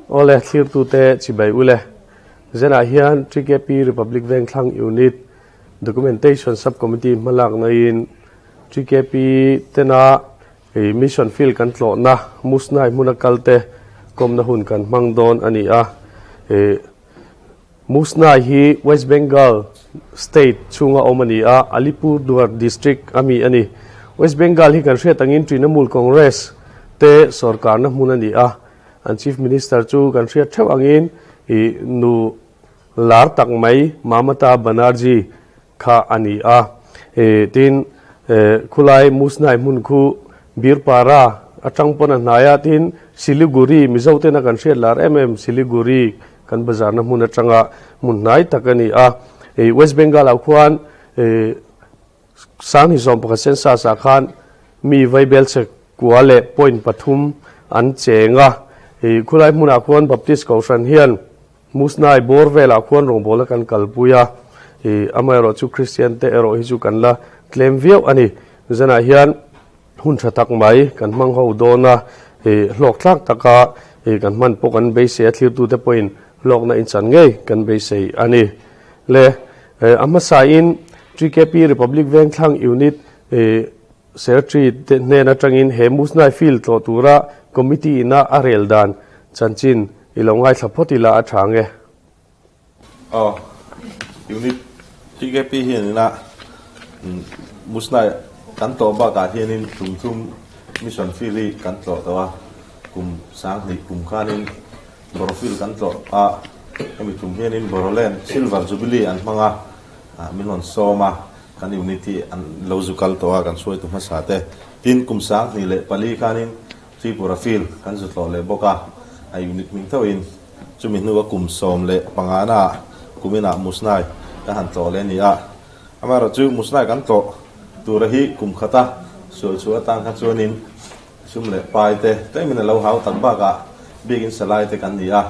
Awle, thlirtute chibai ule. Zenah hian TKP Republic Vengthlang Unit Documentation Sub-Committee hmalaknain TKP tena Mission Field kan tlawhna Musnai hmuna kalte kawmna hun kan hmang dawn a ni a. Musnai hi West Bengal state chhunga awm a ni a, Alipurduar district a mi a ni. West Bengal hi kan hriat angin Trinamool Congress te sorkarna hmun a ni a, an Chief Minister chu kan hriat theuh angin ih nu lar tak mai Mamata Banerjee kha a ni a. Ih tin khulai Musnai hmun khu Birpara atang pawn a hnai a, tin Siliguri Mizo tena kan hriat lar em em Siliguri Kan bazarna hmun atanga hmun hnai tak a ni a. West Bengal ah khuan Sanghi 11 census ah khan mi vaibelchhe kua leh point pathum an cheng a. Khulai hmunah khuan Baptist Kohhran hian Musnai bawr velah khuan rawngbawlna kan kalpui a. Amaherawh chu Kristian te erawh hi chu kan la tlem viau a ni. Zanah hian Hun tha tak mai kan hmang ho dawn a, hlawk thlak taka kan hman pawh kan beisei a, thlirtute pawhin hlawkna inchan ngei kan beisei a ni. Le a hmasain TKP Republic Vengthlang Unit Secretary te hnen atangin he Musnai Field tlawh tura Committee ina a rel dan chanchin i lo ngaithla phawt ila a tha ang e. Aw, unit TKP hian ina Musnai kan tlawh bakah hianin tum thum mission field hi kan tlawh tawh a, kum 2000 kum khanin Boro field kan tlawh a, hemi tum hianin Boroland Silver Jubilee an hmang a, min rawn sawm a, kan unit hi an lo zu kal tawh a kan hruaitu hmasa te. Tin, kum 2004 khanin Tripura field kan zu tlawh leh bawk a, a unit hming theuhin. Chumi hnua kum 15 naah kuminah Musnai kan han tlawh leh a ni a. Amaherawhchu Musnai kan tlawh tura hi kum khata sual chhuah atan kha chuanin sum leh pai te tlemin a lo hau tak bakah biakin salai te kan ni a.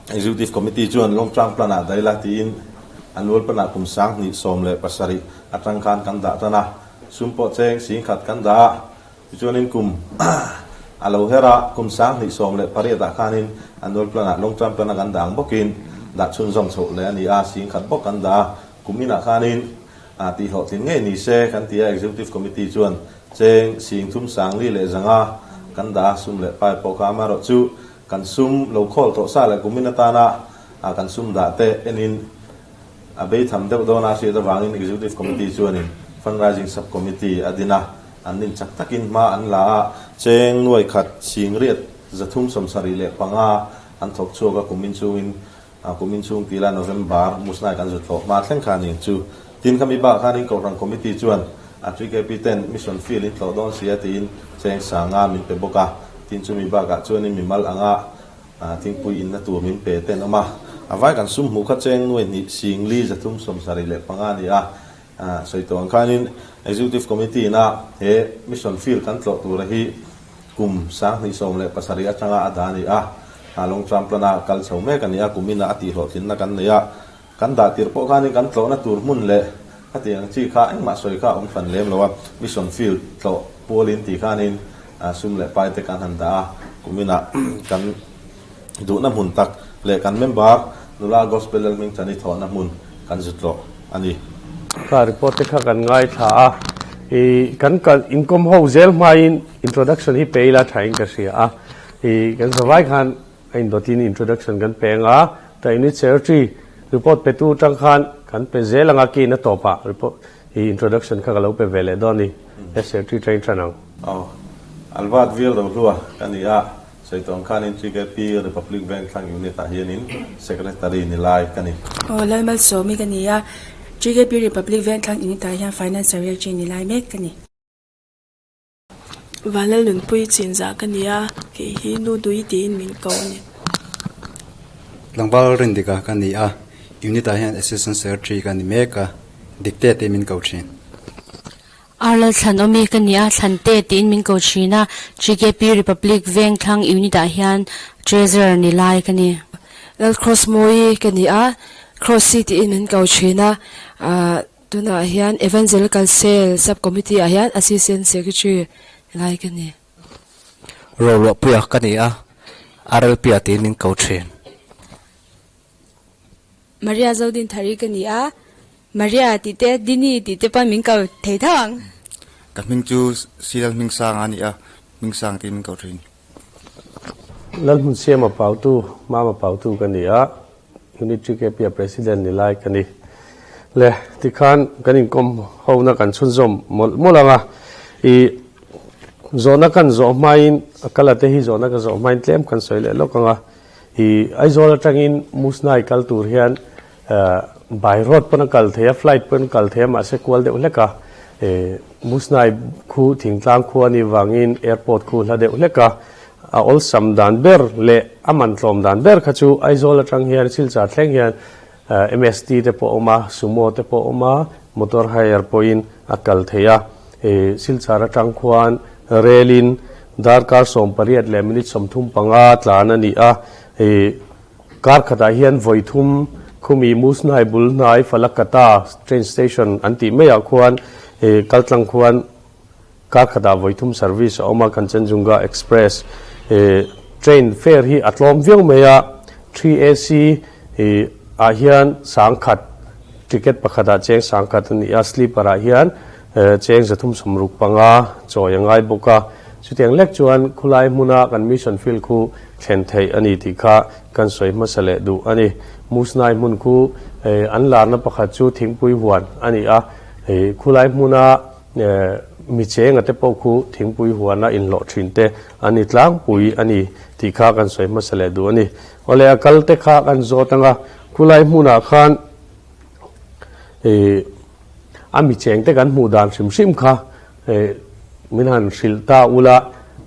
Executive Committee chuan Long Term Plan ah daila tiin Annual Plan ah kum 2017 atang khan kan dah tan a. Sum pawh cheng 10,000 kan dah a. Tichuanin kum a lo her a, kum 2018 ah khanin annual plan ah long term plan a kan dah ang bawkin dah chhunzawm chhoh leh a ni a, 10,000 bawk kan dah a, kum inah khanin tihhlawhtlin ngei ni se kan ti a, executive committee chuan cheng 35,500 kan dah a, sum leh pai pawh kha amaherawh chu kan sum lo khawl tawh sa leh kum in atana kan sum dah te enin a beitham deuh dawn a hriat avangin executive committee chuanin fundraising sub committee a din a. An nin chak takin hma an la a, cheng nuai khat 375,000 an thawk chhuak a, kumin chungin kumin chhung tila November Musnai kan zut hlawh hma thleng kha ning chu. Tin khami bak khanin Kohhran Committee chuan a TKP ten Mission Field in tlawh dawn sia tiin cheng 5000 min pe bawk a, tin chumi bakah chuanin mimal anga thingpui inna tur min pe ten awm a, a vai kan sum hmuh kha cheng nuai hnih 5375 a ni a. Sawi tawh ang khanin Executive Committee ina he Mission Field kan tlawh tura hi kum 2017 atanga a dah a ni a, Long Term Plan a kal chho mek a ni a, kum ina a tihhlawhtlinna kan nei a, kan dah tirh pawh khanin kan tlawhna tur hmun leh khati ang chi kha engmah sawi kha a awm hran lem lo a, Mission Field tlawh pualin tih khanin sum leh pai te kan han dah a, kum ina kan duhna hmun tak leh kan member nula Gospel Lalhmingchani thawhna hmun kan zu tlawh a ni. Kha report te kha kan ngaithla a, i kan kal inkawm ho zel hmain introduction hi pe ila thain ka hria a, i kan zavai khan a indawtin introduction kan pe anga, ta unit secretary report petu tang khan kan pe zel anga key na tawpah report i introduction kha ka lo pe ve leh dawn a ni, secretary tang in tan ang. Aw, Albert Vial Rohlua ka ni a. Saitawng khanin TKP Republic Vengthlang Unit ah hianin Secretary ni lai ka ni. Aw, Lalmalsawmi ka ni a, TKP Republic Vengthlang Unit ah hian Finance Secretary ni lai mek ka ni. Vanlalnunpui Chinzah ka ni a, kei hi Nu Dui tiin min ko a ni. Tlangval Rindika ka ni a, Unit ah hian Assistant Secretary ka ni mek a, Dikte tiin min ko thin. Arlal Thlanawmi ka ni a, Thlante tiin min ko thin a, GKP Republic Vengthlang Unit ah hian Treasurer ni lai ka ni. Lal Cross Mawi ka ni a, Cross-i tiin min ko thin a, ah tunah hian Evangelical Cell Sub Committee ah hian Assistant Secretary lai ka ni. Roluahpuia ka ni a. RLP ah tiin min ko thin. Maria Zodinthari ka ni a, Maria tih te Dini tih te pawn min ko thei tho ang. Ka hming chu Silal Hmingsanga a ni a, Hmingsang tiin min ko thin. Lalhmunsiama Pautu, Mama Pautu ka ni a, Unit TKP a President ni lai ka ni. Le, tikhan kan inkawm hona kan chhunzawm mawlh mawlh ang a, i zawhna kan zawh hmain, a kala te hi zawhna ka zawh hmain tlem kan sawi leh lawk ang a, i Aizawl atangin Musnai kal tur hian by road pawn a kal thei a, flight pawn a kal thei a, mahse kual deuh hlek a, Musnai khu thingtlang khu a nih vangin airport khu hla deuh hlek a, A awlsam dan ber leh a man tlawm dan ber kha chu Aizawl atang hian Silchar thleng hian MST te pawh a awm a, Sumo te pawh a awm a, motor hire pawhin a kal thei a. Silchar atang khuan rel in darkar 18 leh minute 35 tlan a ni a. Kar khatah hian vawi thum khumi Musnai bul hnai Falakata train station an tih maiah khuan kaltlang khuan Kar khatah vawi thum service a awm a, Kanchenjunga Express train fare hi a tlawm viau mai a, 3AC ah hian sangkhat ticket pakhatah cheng sangkhat a ni a, sleeper ah hian cheng 365 chawi a ngai bawk a, chutiang lek chuan khulai hmuna kan mission field khu thlen theih a ni tih kha kan sawi hmasa leh duh a ni. Musnai hmun khu an larna pakhat chu thingpui huan a ni a, khulai hmuna Mi chenga te pawh khu thingpui huana inhlawh thin te an ni tlangpui a ni tih kha kan sawi hmasa leh duh a ni. Awle a kal te kha kan zawt ang a, khulai hmunah khan a mi cheng te kan hmuh dan hrim hrim kha min han hrilh ta ula,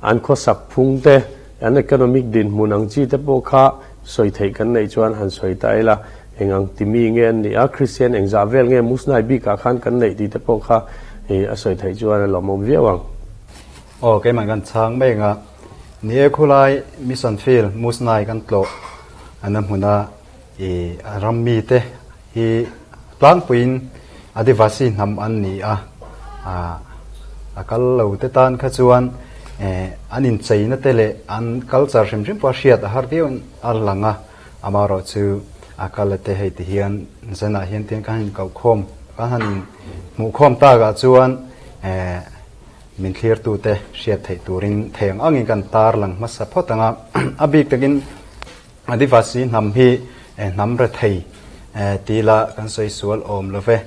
an khawsak phung te, an economic dinhmun ang chi te pawh kha sawi theih kan neih chuan han sawi ta ila. Eng ang ti mi nge an nih a, Kristian eng zah vel nge Musnai bikah khan kan neih tih te pawh kha a sawi theih chuan a lawmawm viau ang. Aw, keimah kan chhang mai anga ni e khulai Mission Field Musnai kan tlawh ana hmuna i ram mite hi tlangpuiin Adivasi hnam an ni a, a kal lo te tan kha chuan an incheina te leh an culture hrim hrim pawh a hriat a har viau in a lang a. Amaherawh chu a kal a te hei ti hian zanah hian tiang kan han inkoh khawm kan han in hmuh khawm takah chuan eh min thlirtute hriat theih turin thei ang angin kan tar lang hmasa phawt ang a. A bik takin Adivasi hnam hi eh hnam rethei eh ti la kan sawi sual awm lo ve.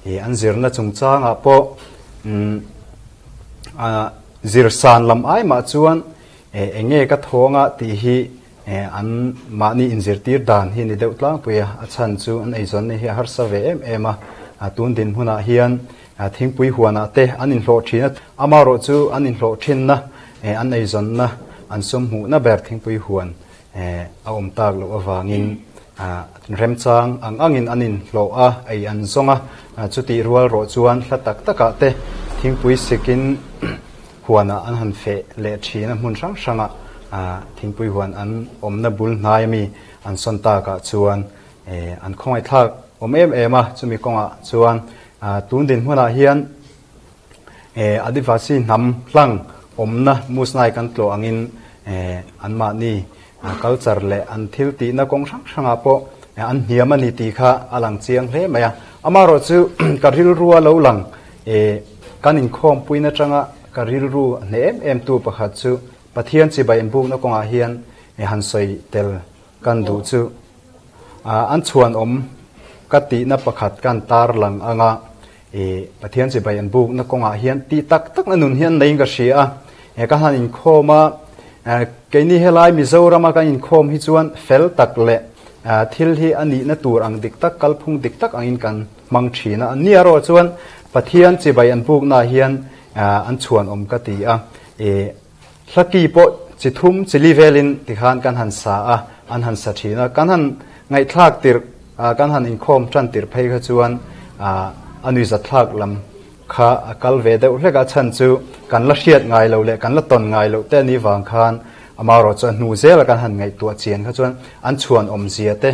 Ih an zirna chungchangah pawh umm ah zirsan lam ai mah chuan eh eng nge ka thawnga tih hi An mahni inzirtir dan hi ni deuh tlangpui a, a chhan chu an eizawnna hi a harsa ve em em a. Tun dinhmunah hian thingpui huanah te an inhlawh thin a, amaherawh chu an inhlawh thinna, an eizawnna, an sum hmuhna ber thingpui huan a awm tak loh avangin remchang ang angin an inhlawh a, ei an zawng a. Chutih rual rawh chuan hla tak takah te thingpui sikin Huanah an han feh leh thin a, hmun hrang hrangah thingpui huan an awmna bul hnai ami an sawn takah chuan an khawngaihthlak awm em em a, chumi kawngah chuan tun dinhmunah hian Adivasi hnam hlang awmna Musnai kan tlawh angin anmahni culture leh an thil tihna kawng hrang hrangah pawh an hniam a ni tih kha a lang chiang hle mai a. Amaherawh chu ka rilrua lo lang kan inkhawmpuina atanga ka rilru hneh em em tu pakhat chu Pathian chibai inbukna kawngah hian han sawi tel kan duh chu an chhuanawm ka tihna pakhat kan tarlang anga Pathian chibai inbukna kawngah hian tih tak takna nun hi an neiin ka hria a. Ka han inkhawm a, keini helai Mizorama kan inkhawm hi chuan fel tak leh thil hi a nihna tur ang dik tak, kalphung dik tak angin kan hmang thin a. An ni erawh chuan Pathian chibai an buknaah hian an chhuanawm ka ti a. Hlaki pawh chi thum chi li velin tikhan kan han sa a, an han sa thin a. Kan han ngaihthlak tirh, kan han inkhawm tan tirh phei kha chuan a nuihzatthlak lam kha a kal ve deuh hlek a, chhan chu kan la hriat ngai lo leh kan la tawn ngai loh te a nih vang khan amaherawh chu a hnu zela kan han ngaihtuah chian kha chuan an chhuan awmzia te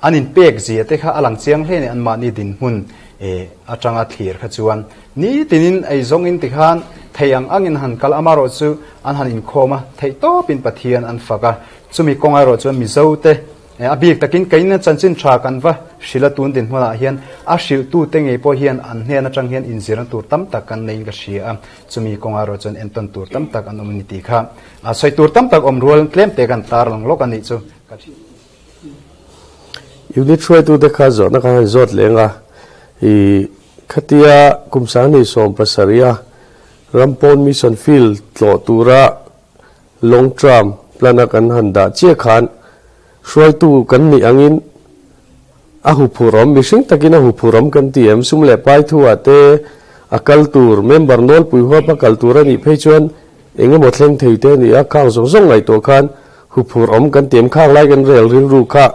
an inpek zia te kha a lang chiang hle a ni, anmahni dinhmun atanga thlir kha chuan nitinin eizawngin tikhan Thei ang angin han kal amarawh chu an han inkhawm a, theih tawpin Pathian an fak a. Chumi kawng erawh chuan Mizote a bik takin keina chanchin tha kan va hrilh a tun dinhmunah hian a hrilhtute ngei pawh hian an hnen atang hian inzirna tur tam tak kan neiin ka hria a, chumi kawng erawh chuan entawn tur tam tak an awm a ni tih kha sawi tur tam tak awm rual tlem te kan tarlang lawk a nih chu. Unit hruaitute kha zawhna kha han zawt leng a, i khatia kum sanghnih 17 a Rampawn Mission Field tlawh tura long term plan a kan han dah chiah khan hruaitu kan nih angin a huphurhawm, mihring takin a huphurhawm kan ti em, sum leh pai thu ah te a kal tur, member nawlpui huap a kal tur a nih phei chuan eng emaw thleng thei te a ni a, khang zawng zawng ngaihtuah khan Huphurh awm kan ti em khang lai kan rel rilru kha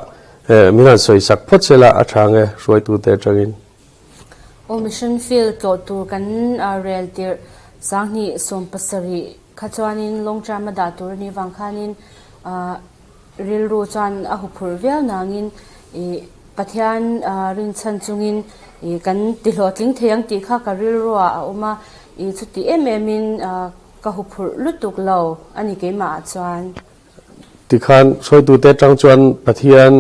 min han sawi sak phawt se la a tha nge hruaitute atangin. Aw mission field tlawh tur kan rel tirh 2017 kha chuanin long term a dah tur a nih vang khanin rilru chuan a huphurh viau nangin ih Pathian rinchhan chungin ih kan ti hlawhtling thei ang tih kha ka rilru ah a awm a ih chuti em em in Ka huphurh lutuk lo a ni keimah ah chuan. Tikhan hruaitute atang chuan Pathian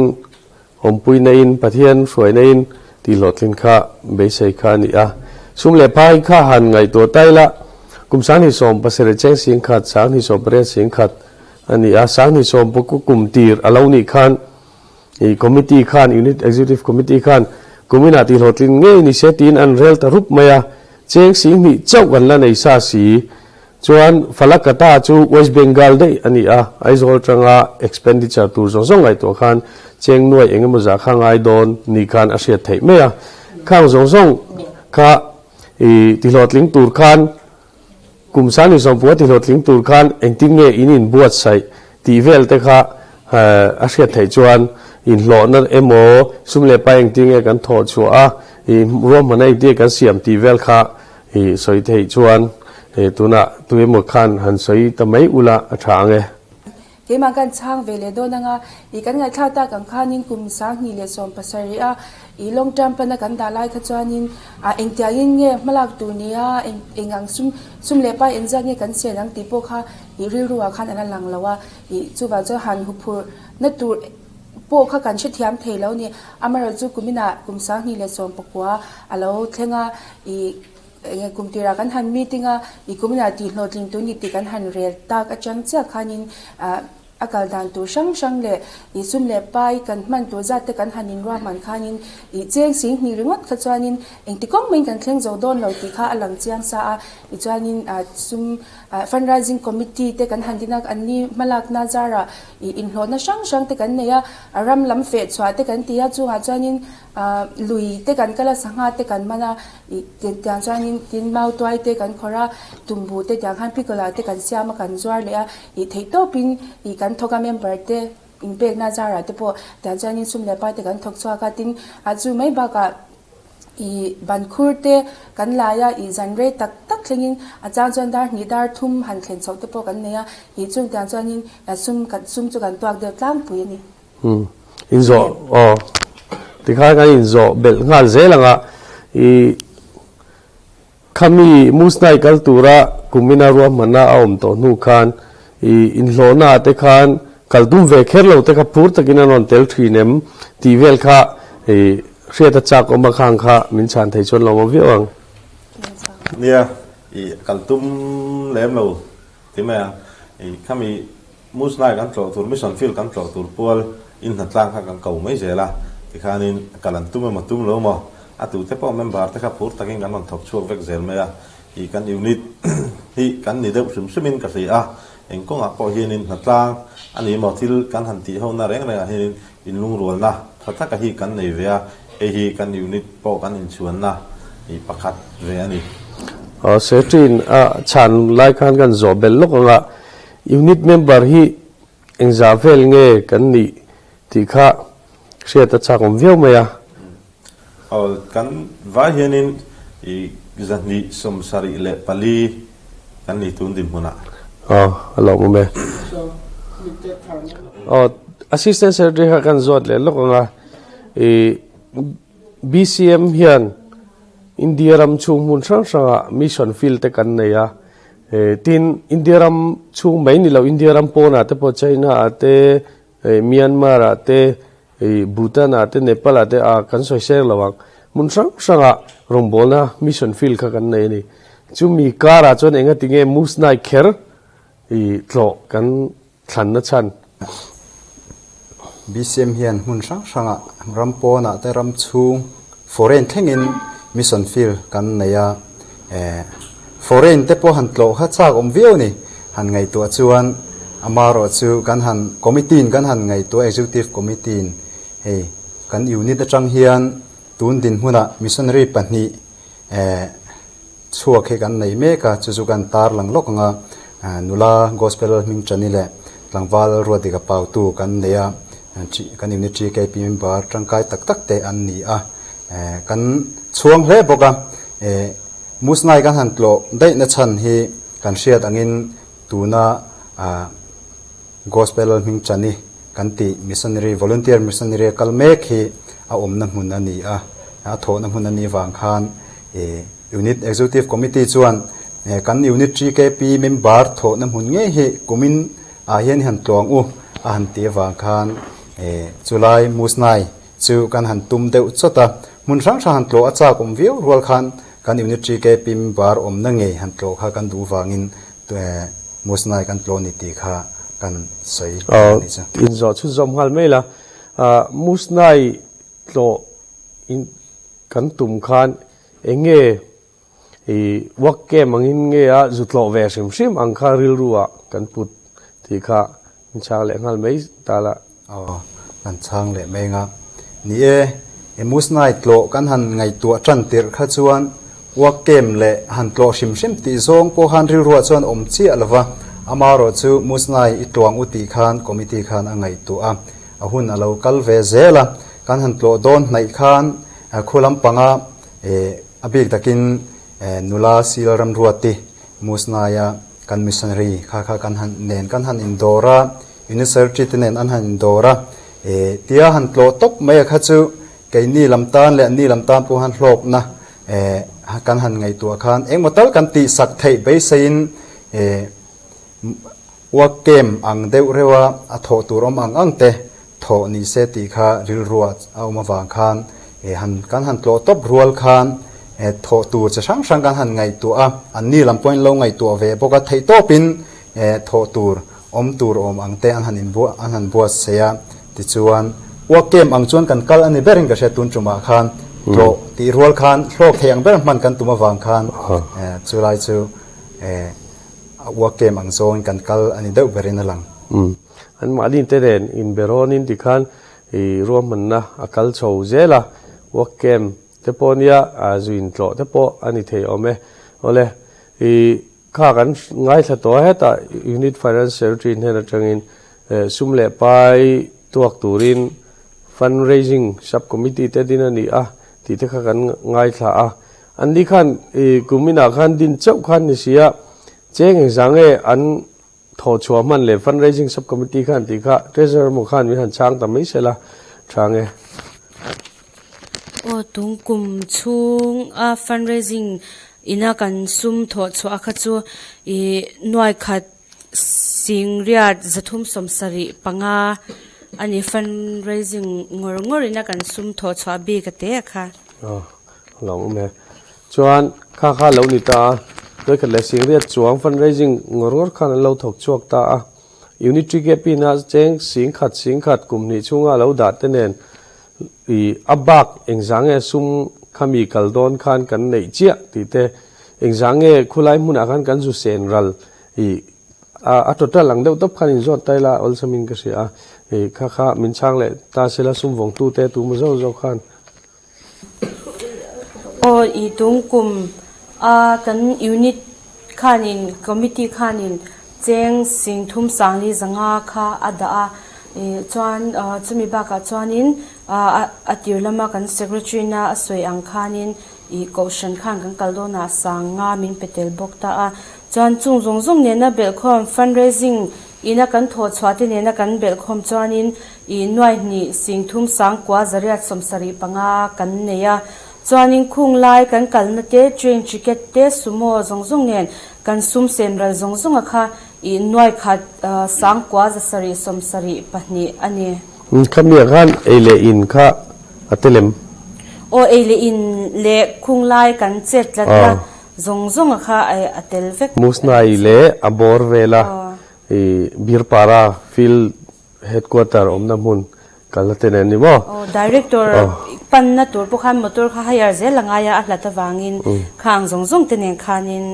awmpuina in, Pathian hruaina in tih hlawhtlin kha beisei kha a ni a. Sum leh phai kha han ngaihtuah ta ila, kum 2017 cheng 10,000, 2018 10,000 a ni a, 2019 kum tir a lo nih khan i committee khan, Unit Executive Committee khan kuminah tih hlawhtlin ngei ni se tiin an rel ta rup mai a. Cheng 20,000 chauh kan la nei sa si. Chuan Falakata chu West Bengal daih a ni a, Aizawl atanga expenditure tur zawng zawng ngaihtuah khan cheng nuai eng emaw zah kha ngai dawn ni khan a hriat theih mai a. Khang zawng zawng kha i tihlawhtling tur khan kum 2010 tihlawhtling tur khan engtin nge in inbuatsaih tih vel te kha a hriat theih chuan inhlawhna emaw sum leh pai engtin nge kan thawh chhuah a, i ruahmanna engtin nge kan siam tih vel kha i sawi theih chuan tunah tu emaw khan han sawi ta mai ula a tha ang e. Keimah kan chhang ve leh dawn anga i kan ngaihthlak tak ang khanin kum 2017 a i long term pana kan dah lai kha chuanin a engtiangin nge hmalak tur nia eng ang sum sum leh pai engzat nge kan sian ang tih pawh kha i rilru ah khan a la lang lo a, i chuvang chuan han huphurh na tur pawh kha kan hrethiam thei lo ni. Amaherawhchu kuminah kum 2019 a lo thleng a, i enge kum tirah kan han meeting a, i kuminah tih hlawhtling tur ni tih kan han rel tak atang chiah khanin ah A kal dan tur hrang hrang leh ih sum leh pai kan hman tur zat te kan han inruahman khanin ih cheng 20,000 ringawt kha chuanin engti kawng maiin kan thleng zo dawn lo tih kha a lang chiang sa a. Tichuanin sum fundraising committee te kan han din a, an ni hmalakna zarah ih inhlawhna hrang hrang te kan nei a, a ram lam feh chhuah te kan ti a, chungah chuanin lui te kan kal a, sangha te kan man a, Ih tiang chuanin tin mau tuai te kan khawrh a, tumbu te tiang khan pickle ah te kan siam a kan zuar leh a, ih theih tawpin ih kan thawk a member te inpekna zarah te pawh tiang chuanin sum leh pai te kan thawk chhuak a, tin ah chu mai bakah ih ban khur te kan lai a, ih zan rei tak tak thlengin a chang chuan dar hnih dar thum han thlen chhoh te pawh kan nei a, ih chung tiang chuanin sum kan sum chu kan tuak deuh tlangpui a ni. Umm inzawh aw tikhan kan inzawh belh nghal zel ang a, ih khami Musnai kal tura kumina ruahmanna a awm tawh hnu khan ih inhlawhna ah te khan kal tum ve kher lo te kha phur takin an rawn tel thin em tih vel kha ih hriat a chak awm a khang kha min chhan thei chuan lo awm viau ang. Nia, ih kal tum lem lo ti mai ang, ih khami Musnai kan tlawh tur, Mission Field kan tlawh tur pual in hnatlang kha kan ko mai zel a, tikhanin kal an tum emaw tum lo maw, a tute pawh member te kha phur takin kan rawn thawk chhuak vek zel mai a, ih kan unit hi kan ni deuh hrim hrimin ka hria a, eng kawngah pawh hianin hnatlang a ni maw thil kan han tih ho na reng rengah hianin inlungrualna tha taka hi kan nei ve a, hei hi kan unit pawh kan inchhuanna ih pakhat ve a ni. Aw Secretary-in a chhan lai khan kan zawh belh lawk ang a, Unit member hi engzah vel nge kan nih tih kha hriat a chak awm viau mai a. Aw, kan vai hianin i 274 kan ni tun dinhmunah. Aw, a lawmawm e. Aw, Assistant Secretary kha kan zawt leh lawk ang a, i BCM hian India ram chhung hmun hrang hrangah mission field te kan nei a. Tin, India ram chhung mai ni lo, India ram pawnah te pawh China ah te, Myanmar ah te, Bhutan ah te, Nepal ah te a kan sawi seng lo ang. Hmun hrang hrangah rawngbawlna mission field kha kan nei a ni. Chumi karah chuan engati nge Musnai kher tlawh kan thlanna chhan? BCM hian hmun hrang hrangah ram pawnah te ram chhung foreign thlengin mission field kan nei a. Foreign te pawh han tlawh kha chak awm viau a ni. Han ngaihtuah chuan amaherawh chu kan han committee in kan han ngaihtuah executive committee in hei kan unit atang hian tun dinhmunah missionary pahnih Chhuak hi kan nei mek a, chu chu kan tarlang lawk ang a, nula Gospel hming Chani leh tlangval Ruatdika Pautu kan nei a, kan unit TKP member tangkai tak tak te an ni a, kan chhuang hle bawk a, Musnai kan han tlawh daihna chhan hi kan hriat angin tuna Gospel hming Chani kan tih missionary, volunteer missionary a kal mek hi a awmna hmun a ni a, a thawhna hmun a nih vang khan Unit Executive Committee chuan kan Unit TKP member thawhna hmun ngei hi kumin ah hian i han tluang u a han tih avang khan chulai Musnai chu kan han tum deuh chawt a, hmun hrang hrang han tlawh a chak awm viau rual khan kan Unit TKP member awmna ngei han tlawh kha kan duh vangin Musnai kan tlaw ni tih kha kan sawi a nih chu. Inzawh chhunzawm nghal mai la, Musnai tlawh in kan tum khan eng nge i work camp angin nge a zu tlawh ve hrim hrim ang kha rilru ah kan put tih kha in chhang leh nghal mai ta la. Aw, kan chhang leh mai anga. Ni e, i Musnai tlawh kan han ngaihtuah tan tirh kha chuan Work camp leh han tlawh hrim hrim tih zawng pawh khan rilruah chuan awm chiah lo va, amaherawh chu Musnai i tluang u tih khan committee khan a ngaihtuah a, a hun a lo kal ve zel a, kan han tlawh dawn hnaih khan khu lampanga a bik takin nula Sil Ramruati Musnaia kan missionary kha kha kan han nen kan han indawr a, Unisecretary te nen an han indawr a, tia han tlawh tawp mai a kha chu keini lam tan leh anni lam tan pawh han hlawkna kan han ngaihtuah khan engmaw tal kan tihsak theih beiseiin work camp ang deuh reuha a thawh tur awm ang ang te thawh ni se tih kha rilruah a awm avang khan han kan han tlawh tawp rual khan thawh tur chi hrang hrang kan han ngaihtuah a, anni lam pawhin lo ngaihtuah ve bawk a, theihtawpin thawh tur awm tur awm ang te an han inbuah an han buatsaih a, tichuan work camp ang chuan kan kal a ni berin ka hria tun tumah khan tlawh tih rual khan hlawk thei ang ber hman kan tum avang khan chulai chu work camp ang zawngin kan kal a ni deuh berin a lang. An mahni te nen inberawnin tikhan i ruahmanna a kal chho zel a, work camp te pawh nia zu intlawh te pawh a ni thei awm e. Awle i Kha kan ngaithla tawh a, hetah Unit Finance Secretary hnen atangin sum leh pai tuak turin Fund Raising Sub Committee te din a ni a tih te kha kan ngaithla a. An ni khan kum inah khan din chauh khan ni si a, cheng engzah nge an thawh chhuah hman leh Fund Raising Sub Committee khan tih kha Treasurer maw khan min han chhang ta mai sela tha nge. Aw tung kum chhung a fund raising ina kan sum thawh chhuah a kha chu ih nuai khat singriat zathum sawmsarih panga a ni fund raising ngawr ngawr ina kan sum thawh chhuah bik a te a kha. Aw lo awm e. Chuan kha kha lo ni ta a, nuai khat leh singriat chuang fund raising ngawr ngawr khan an lo thawk chhuak ta a. Unit TKP na cheng singkhat singkhat kum hnih chhunga lo dah te nen i a bak engzah nge sum khami kal dawn khan kan neih chiah tih te, engzah nge khulai hmunah khan kan zu sen ral i a total ang deuh tawp khan inzawt ta ila awlsam in ka hria a, i kha kha min chhang leh ta sela sum vawngtu te tu maw zawk zawk khan. Aw i tung kum a kan unit khanin committee khanin cheng singthum sangli zanga kha a dah a chuan chumi bakah chuanin a tir lama kan secretary na a sawi ang khanin i kohhran khan kan kal dawnah sanga min pe tel bawk ta a chuan chung zawng zawng nena belhkhawm fundraising Ina kan thawh chhuah te nena kan belhkhawm chuanin ih nuai hnih singthum sangkua zariat 75 kan nei a. Chuanin khung lai kan kalna te train ticket te sumo zawng zawng nen Kan sum sem ral zawng zawnga kha i nuai khat 9000 772 a ni. Khamiah khan ei leh in kha a tel em? Aw, ei leh in leh khung lai kan chet tlatna zawng zawnga kha a tel vek. Musnai leh a bawr vela i Birpara field Headquarter awmna hmun kalna te nen ni maw? Aw, Director panna tur pawh khan motor kha hire zel a ngai a, a hlat avangin kha ang zawng zawng te nen khanin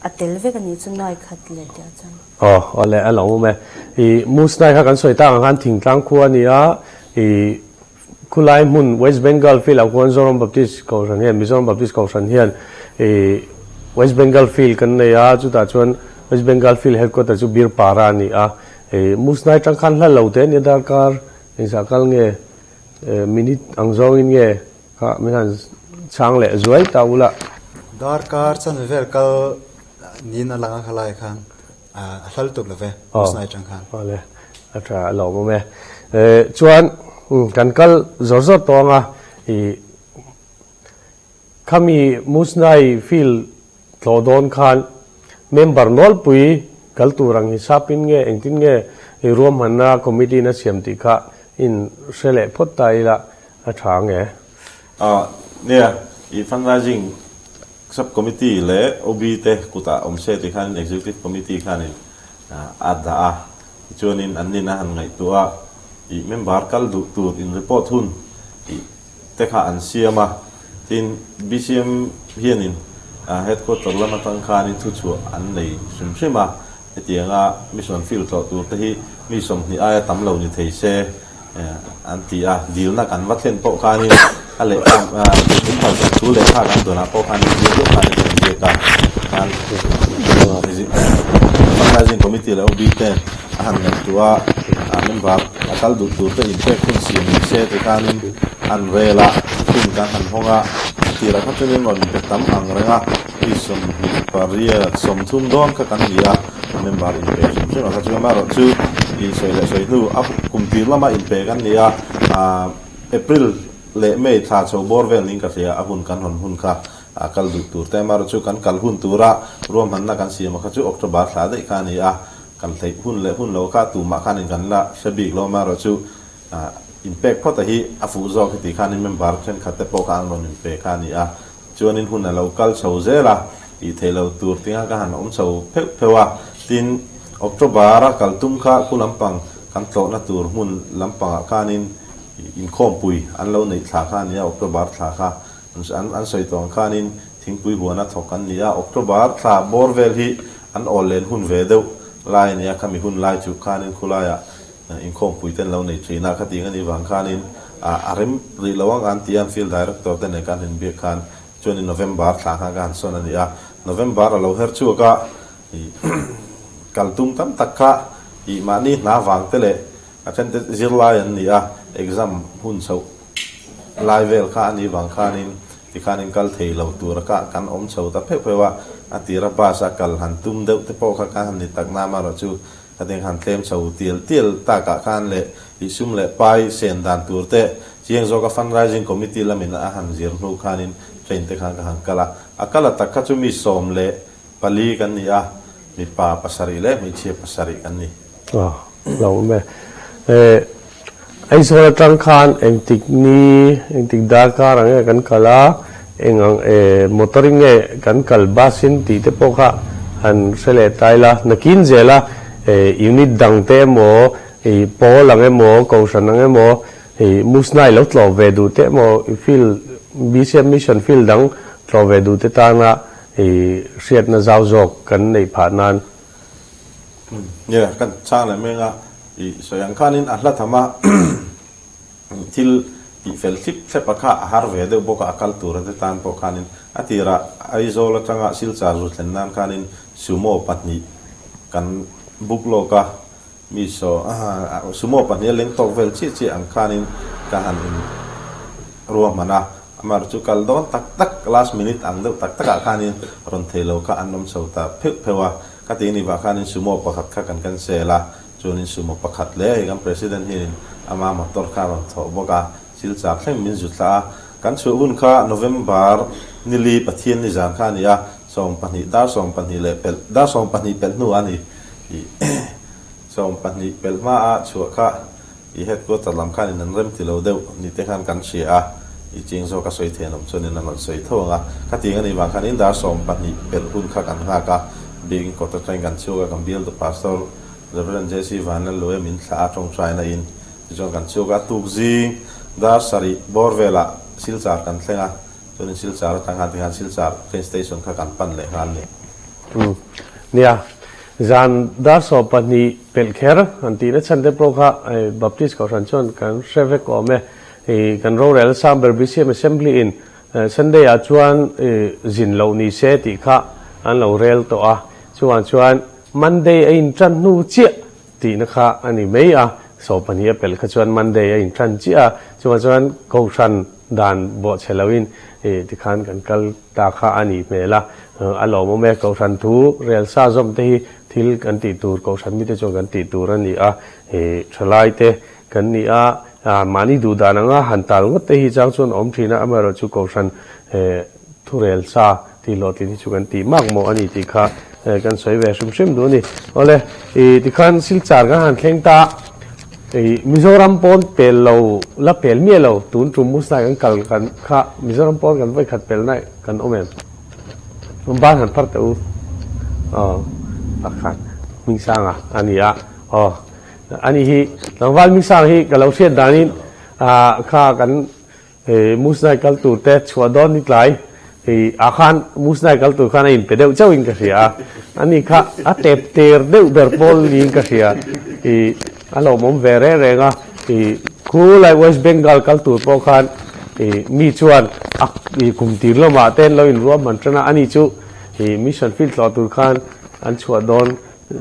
a tel vek a nih chu nuai khat leh tih chuan. Aw, awle a lo awm e. I Musnai kha kan sawi tak ang khan thingtlang khua a ni a, i khulai hmun West Bengal field ah khuan Zoram Baptist Kohhran hian Mizoram Baptist Kohhran hian i West Bengal field kan nei a, chutah chuan West Bengal field headquarter chu Birpara a ni a. Hei Musnai tang khan hla lo te ania darkar engzah kal nge minute ang zawngin nge kha min han chhang leh zuai ta ula. Darkar chanve vel kal niin a lang a khalai khan a hla lutuk lo ve Musnai tang khan. Awle a tha a lawmawm e. Chuan kan kal zawr zawr tawh anga i Khami Musnai field tlawh dawn khan member nawlpui kal tur ang hisapin nge engtin nge i ruahmanna committee in a siam tih kha in hre leh phawt ta ila a tha ang e. Nia, i fundraising sub committee leh OB te kutah awm se tih khanin executive committee khanin a dah a, tichuanin an nin a han ngaihtuah a, i member kal duh tur in report hun tih te kha an siam a, tin BCM hianin headquarter lam atang khanin thuchhuah an nei hrim hrim a, hetianga mission field tlawh tur te hi mi 20 aia tam lo ni thei se an ti a, dilna kan va thlen pawh khanin a lehkha min phalsak thu lehkha kan dawnah pawh khanin ziak deuh khanin kan ziak a, khan fundraising committee leh OB ten a han ngaihtuah a, member a kal duh tur te inpek hun siam ni se ti khanin an rel a, hun kan han hawng a, a tirah kha chuanin rawn inpe tam ang reng a, mi 28 30 dawn kha kan ni a, member inpe hrim hrim ah kha chuan amaherawhchu i sawi leh sawi hnu a kum tir lama inpe kan ni a, April leh May thla chho bawr vel niin ka hria a hun kan hawn hun kha a kal duh tur te amaherawhchu kan kal hun tura ruahmanna kan siam a kha chu October thla daih kha a ni a, Kan hleih hun leh hun lo kha tumah khanin kan la hre bik lo amaherawhchu inpek phawt a hi a fuh zawk heti khanin member thenkhat te pawh kha an rawn inpe kha a ni a, chuanin hun a lo kal chho zel a, tih theih lo tur tinga ka han awm chho pheuh pheuh a, tin October a kal tum kha khu lampang kan tlawhna tur hmun lampangah khanin inkhawmpui an lo neih thla kha a ni a, October thla kha an sawi tawh ang khanin thingpui huana thawk an ni a, October thla bawr vel hi An awl len hun ve deuh lai a nia, khami hun lai chu khanin khulaiah inkhawmpui te an lo nei thin a, khatiang a nih vang khanin a rem rih lo ang an ti a, an field director te nen khan inbiak khan chuanin November thla khan ka han sawn a ni a, November a lo her chhuak a, kal tum tam tak kha ih mahni hna vang te leh a then te zirlai an ni a, exam hun chhoh lai vel kha a nih vang khanin Tikhanin kal thei lo tura ka kan awm chho ta pheuh pheuh a, a tira bus a kal han tum deuh te pawh kha kan han ni tak na amaherawh chu khatiang han tlem chho tial tial takah khan leh ihsum leh pai sen dan tur te chiang zawka fundraising committee lamin a han zir hnu khanin train te khan ka han kal a, a kal a tak kha chu mi 14 kan ni a, mipa pasarih leh hmeichhia pasarih kan ni. Aw, lo awm e. Aizawl atang khan engtik ni, engtik darkar ang nge kan kal a, eng ang motor in nge kan kal bus in tih te pawh kha han hre leh ta ila. Nakin zela unit dang te emaw, pawl ang emaw, kohhran ang emaw, Musnai lo tlawh ve duh te emaw, field, BCM mission field dang tlawh ve duh te tana hriatna zau zawk kan neih phah nan. Nia, kan chhang leh meng a, i sawi ang khanin a hla tham a, thil tih fel thlip thlep a kha a har ve deuh bawk a, a kal tur ate tan pawh khanin a tirah Aizawl atanga Silchar zu thlen nan khanin Sumo pahnih kan book lawk a, mi saw Sumo pahnih a leng tawk vel chiah chiah ang khanin ka han in ruahman a, amah chu kal dawn tak tak last minute ang deuh tak takah khanin rawn thei lo kha an awm chho ta pheuh pheuh a. Ka ti ni vah khanin sumo pakhat kha kan cancel a, chuanin sumo pakhat leh hei kan president hianin ama motor kha a rawn thawh bawk a, Silchar thleng min zu thlah a. Kan chhuah hun kha November nili Pathian ni zan kha a ni a, Sawmpahnih, dar sawmpahnih leh pelh, dar sawmpahnih pelh hnu a ni. I sawmpahnih pelh hma a chhuah kha i headquarter lam khan in an rem ti lo deuh ni te khan kan hria a, i ching zawk a sawi thei an awm chuan in an rawn sawi tho ang a. Khatiang a nih vang khan in dar sawmpahnih pelh hun kha kan nghak a, biakin kawt atangin kan chhuak a, kan bialtu Pastor Rev. JC Vanlalluaia min thlah a tawngtaina in tichuan kan chhuak a, tukzing dar sarih bawr velah Silchar kan thleng a, Chuanin Silchar atang khan tikhan Silchar train station kha kan pan leh nghal ni. Umm. Nia, zan dar 12 pelh kher han tihna chhan te pawh kha Baptist Kohhran chuan kan hre vek awm e. Ih kan rorel Samber BCM Assembly in Sunday ah chuan zin loh ni se tih kha an lo rel tawh a. Chuvang chuan Monday a intan hnu chiah tihna kha a ni mai a, 12 a pelh kha chuan Monday a intan chiah a, chuvang chuan Kohhran dan bawhchhe loin ih tikhan kan kal ta kha a nih hmel a, a lawmawm e, Kohhran thu rel sa zawm te hi thil kan tih tur Kohhran mite chuan kan tih tur a ni a, ih thalai te kan ni a, mahni duh dan anga han tal ngawt te hi chang chuan a awm thin a, amaherawhchu Kohhran thu rel sa Tih hlawhtlin hi chu kan tih mak maw a ni tih kha kan sawi ve hrim hrim duh a ni. Awle, ih tikhan Silchar kan han thleng ta, ih Mizoram pawn pel lo la pel miah lo, tun tum Musnai kan kal kan kha Mizoram pawn kan vawikhat pel naih kan awm em? Ban han phar teh u. Aw, pakhat Hmingsanga a ni a, aw ani hi tlangval Hmingsanga hi ka lo hriat danin ah kha kan Hei Musnai kal tur te chhuah dawn ni tlai hei ah khan Musnai kal tur khan a inpe deuh chauh in ka hria a, ani kha a tep ter deuh ber pawl niin ka hria i a lawmawm ve reng reng a, i khulai West Bengal kal tur pawh khan i mi chuan a i kum tir lamah te an lo inruahman tan a, ani chu i mission field tlawh tur khan an chhuah dawn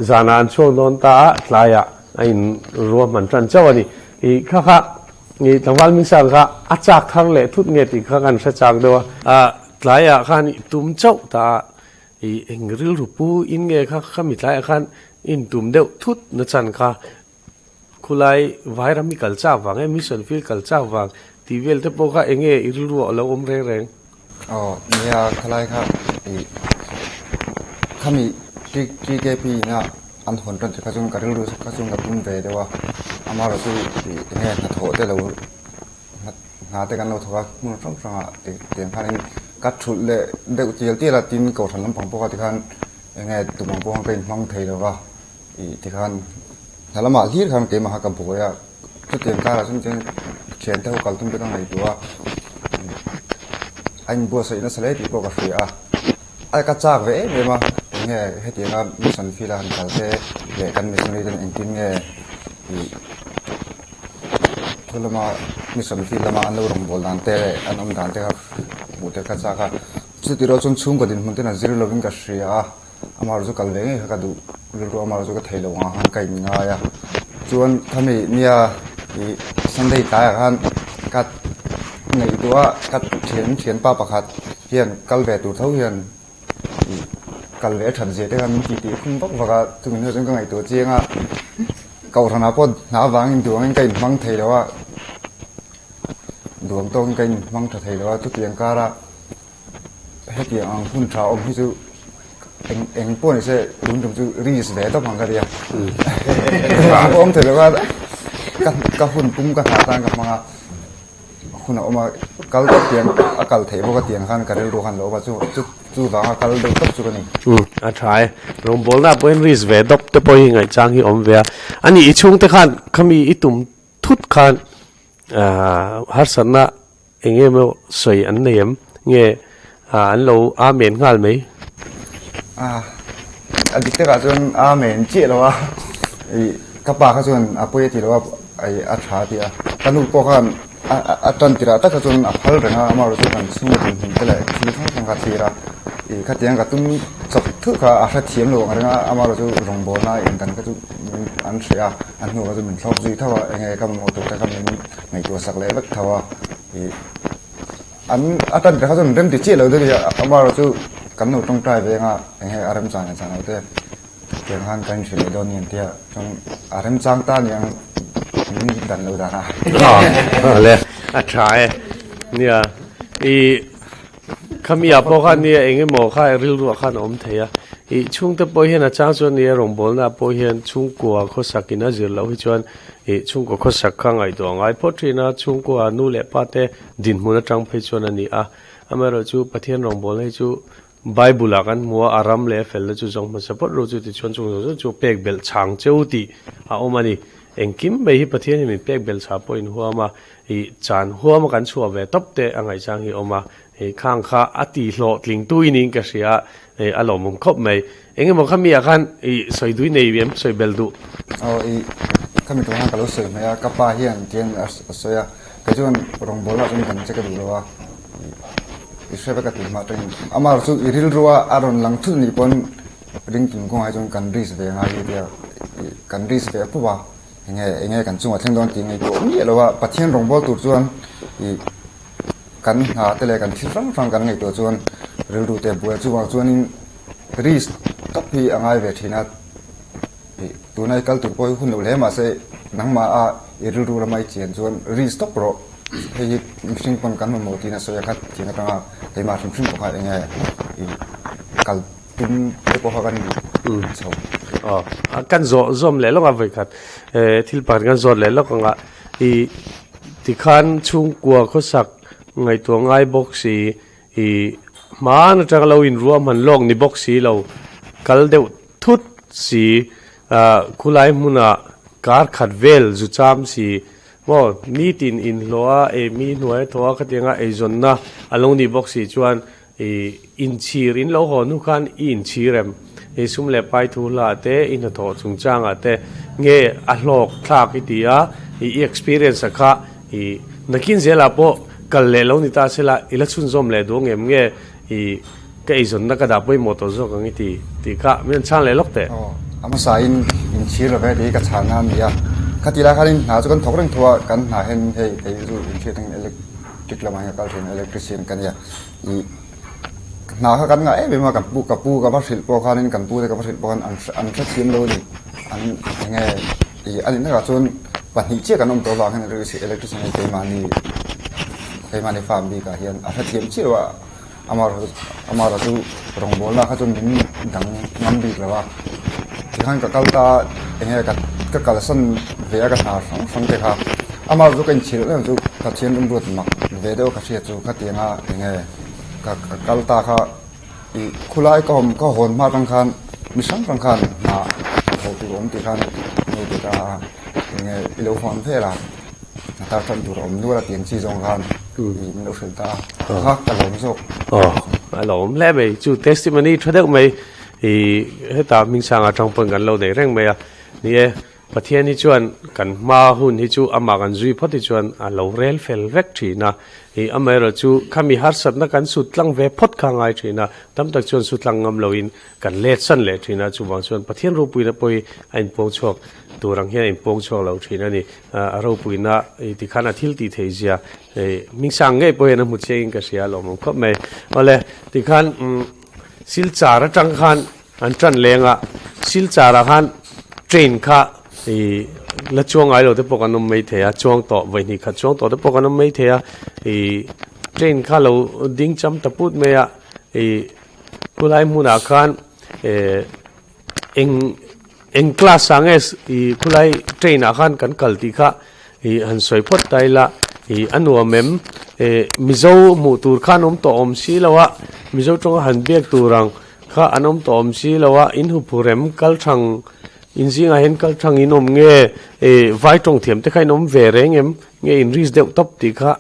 zanah an chhuak dawn ta a, tlaiah a inruahman tan chauh a ni, i kha kha. Ni tlangval Minsang kha a chak thar leh thut nge tih kha kan hre chak deuh a. A tlaiah khan i tum chauh ta a, i eng rilru pu in nge kha khami tlaiah khan in tum deuh thut na chan kha khulai vairam i kal chak vang e, mission field kal chak vang tih vel te pawh kha eng nge i rilru ah a lo awm reng reng? Aw nia khalai kha i khami TKP ina an hawn tan che kha chuan ka rilru kha chuan ka tum ve deuh a, amaherawh chu ih enge hnathawh te lo hna te kan lo thawk a hmun hrang hrang ah tiang khanin ka thulh leh deuh tial tial a tin kohhran lampang pawh kha tikhan enge tum ang pawh khan ka inhmang thei lo va ih tikhan hna lamah hlir khan keimah kha ka buai a. Chutiang karah chuan chuan thiante ho kal tum te ka ngaihtuah a, a inbuatsaih nasa hle tih pawh ka hria a, a ka chak ve em em a, enge hetianga mission field a han kal te leh kan missionary ten engtin nge ih thu lama mission field lama an lo rawngbâwl dan te leh an awm dan te kha hmuh te ka chak a, chutih rual chuan chhungkaw dinhmun ten a zir lovin ka hria a. Amar chu kal ve ngei kha ka duh rilru amar chu ka thei lo ang khan ka in ngai a chuan khami nia ih Sunday tlaiah khan ka ngaihtuah a ka thian thianpa pakhat hian kal ve tur tho hian ih kal ve a that zia te khan min tih tih khum vak vak a chumi hnuah chuan ka ngaihtuah chiang a kohhranah pawh hna avangin duangin ka inhmang thei lo a duang tawkin ka inhmang tha thei lo a chutiang karah. Hetiang ang hun tha awm hi chu eng eng pawh ni se tun tum chu risk ve tawp ang ka tia. Ang pawh awm thei lo a ka ka hun pum ka hna tan ka hmang a hun a awm a kal tawp tiang a kal theih bawk a tiang khan ka rilru khan lo awm a chu chu chu vanga kal deuh tawp chu ka ni. Umm a tha e. Rawngbawlna pawhin risk ve dawp te pawh hi ngaihchang hi awm ve a. Ani i chhungte khan khami i tum thut khan ah harsatna Eng nge maw sawi an nei em? Nge an lo amen nghal mai? A, a dik takah chuan amen chiah lo a, ih ka pa kha chuan a pawi a ti lo a, ih a tha a ti a, ka nu pawh khan a a tan tirah takah chuan a phal reng a, amaherawhchu kan chhunga dinhmun te leh thil hrang hrang kha a thlir a, ih khatiang ka tum chawp thut kha a hrethiam lo ang reng a, amaherawhchu rawngbawlna indan kha chu an hre a, a hnuah kha chu min thlawp zui tho a, eng nge ka mamawh tur te kha min Ngaihtuah sak leh vek tho a, ih an a tan kha chuan rem ti chiah lo deuh hi amaherawh chu kan lo tawngtai ve anga eng he a remchang leh chang lo te tiang khan kan inhrilh leh dawn ni an tia chuan a remchang ta ni ang min dan lo dan a. Aw le a tha e nia ih. Khami ah pawh khan nia eng emaw kha rilruah khan a awm thei a, ih chhungte pawh hian a chang chuan nia rawngbawlna ah pawh hian chhungkua khawsak in a zir loh hi chuan ih chhungkua khawsak kha ngaihtuah a ngai phawt thin a, chhungkua nu leh pa te dinhmun atang phei chuan a ni a, amaherawh chu Pathian rawngbawlna hi chu Bible ah kan hmu a, a ram leh a felna chu zawng hmasa phawt ru chu tichuan chung zawng zawng chu pek belh chhang cheu tih a awm a ni. Engkim mai hi Pathian hi min pek belh chhah pawh in huam a, ih chan huam a kan chhuah ve tawp te a ngaihchang hi a awm a, ih khang kha a ti hlawhtling tu i niin ka hria a, ih a lawmawm khawp mai. Eng emaw kha mi ah khan ih sawi dui nei em sawi bel duh? Aw ih kha mi tawng khan ka lo sawi mai a, ka pa hian tian a sawi a, kei chuan rawngbawlna ah chuan dang che ka duh lo a, i hre vek a ti hma atangin amah chu i rilrua a rawn lang thut anih pawn ringtun kawngah hi chuan kan risk ve ngai hi tia kan risk ve pup a enge enge kan chungah thleng dawn tih ngaihtuah miah lo a Pathian rawngbâwl tur chuan ih kan hna te leh kan thil hrang hrang kan ngaihtuah chuan rilru te buai chuvang chuanin risk tawp hi a ngai ve thin a ih tuna i kal tur pawh hi hun lo hle mahse nangmah a i rilru lama i chian chuan risk tawp rawh. Hei hi mihring pawn kan mamawh tiin a sawi a, kha tiang atanga keimah hrim hrim pawh kha eng nge i kal tum te pawh kha kan duh chho. Aw, kan zawh zawm leh lawk a vawikhat thil pakhat kan zawt leh lawk anga i tikhan chhungkua khawsak ngaihtuah ngai bawk si i hmaan atanga lo inruahman lawk ni bawk si lo kal deuh thut si khulai hmunah kar khat vel zu cham si Maw, nitin inhlawh a, ei mi hnuai a thaw a, khatianga eizawnna a lo nih bawk si chuan i inchhir in lo haw hnu khan i inchhir em? I sum leh pai thu hla ah te, i hnathawh chungchang ah te nge a hlawk thlak i ti a, i experience a kha i nakin zelah pawh kal leh lo ni ta sela i la chhunzawm leh duh ang em nge i ka eizawnna ka dah pawimawh tawh zawk ang i ti tih kha min rawn chhang leh lawk teh. Aw, a hmasain inchhir lo ve tih hi ka chhan a ni a. Khati lai khanin hna chu kan thawk reng tho a, kan hna hian hei kei chu inchhir atangin electric lamah hian ka kal thin a, electrician ka nia. Ih hna kha kan ngah em em a, kan pu ka pu ka va hrilh pawh khanin kan pu te ka va hrilh pawh khan an an hrethiam lo a ni. An enge ih a nih takah chuan pahnih chiah kan awm tawh avang hian electrician hi keimahni keimahni farm bikah hian a hrethiam chiah lo a. Amah chu rawngbawlna kha chu min dang ngam bik lo a, tikhan ka kal ta eng nge ka kalsan ve a ka hna hrang hrang te kha amah chu ka inchhir em chu ka thian rum ruat mak ve deuh ka hriat chu khatianga eng nge ka kal ta kha ih khulai ka awm ka hawn hma atang khan mi hrang hrang khan hna thawh tur awm tih khan hei ti ta a eng nge i lo hawn vel a. A tar tan tur a awm nual a tih ang chi zawng khan min lo hrilh ta a, kha ka lawm zawk. Aw, a lawm hle mai. Chu testimony tha deuh mai i heta Hmingsanga atang pawn kan lo nei reng mai a. Ni e, Pathian hi chuan kan hma hun hi chu amah kan zui phawt hi chuan a lo rel fel vek thin a. I amaherawh chu khami harsatna kan sut tlang ve phawt kha a ngai thin a, tam tak chuan su tlang ngam loin kan let san leh thin a, chuvang chuan Pathian ropuina pawh hi a inpuang chhuak tur ang hian a inpuang chhuak lo thin a ni. A ropuina i tikhan a thil tih theih zia hmingsang ngei pawh hian a hmu chiang in ka hria a lawmawm khawp mai. Awle tikhan Silchar atang khan an tan leng a, Silchar ah khan train kha i la chuang ngai lo te pawh kan awm mai thei a, chuang tawh vawi hnih khat chuang tawh te pawh kan awm mai thei a, i train kha lo ding cham ta put mai a, i khulai hmunah khan eh eng eng class ah nge ih khulai train ah khan kan kal tih kha ih han sawi phawt ta ila ih a nuam em eh mizo hmuh tur khan awm tawh awm si lo a mizo tawnga han biak tur ang kha an awm tawh awm si lo a in huphur em kal thang in zingah hian kal thang in awm nge ih vai tawng thiam te kha in awm ve reng em nge in risk deuh tawp tih kha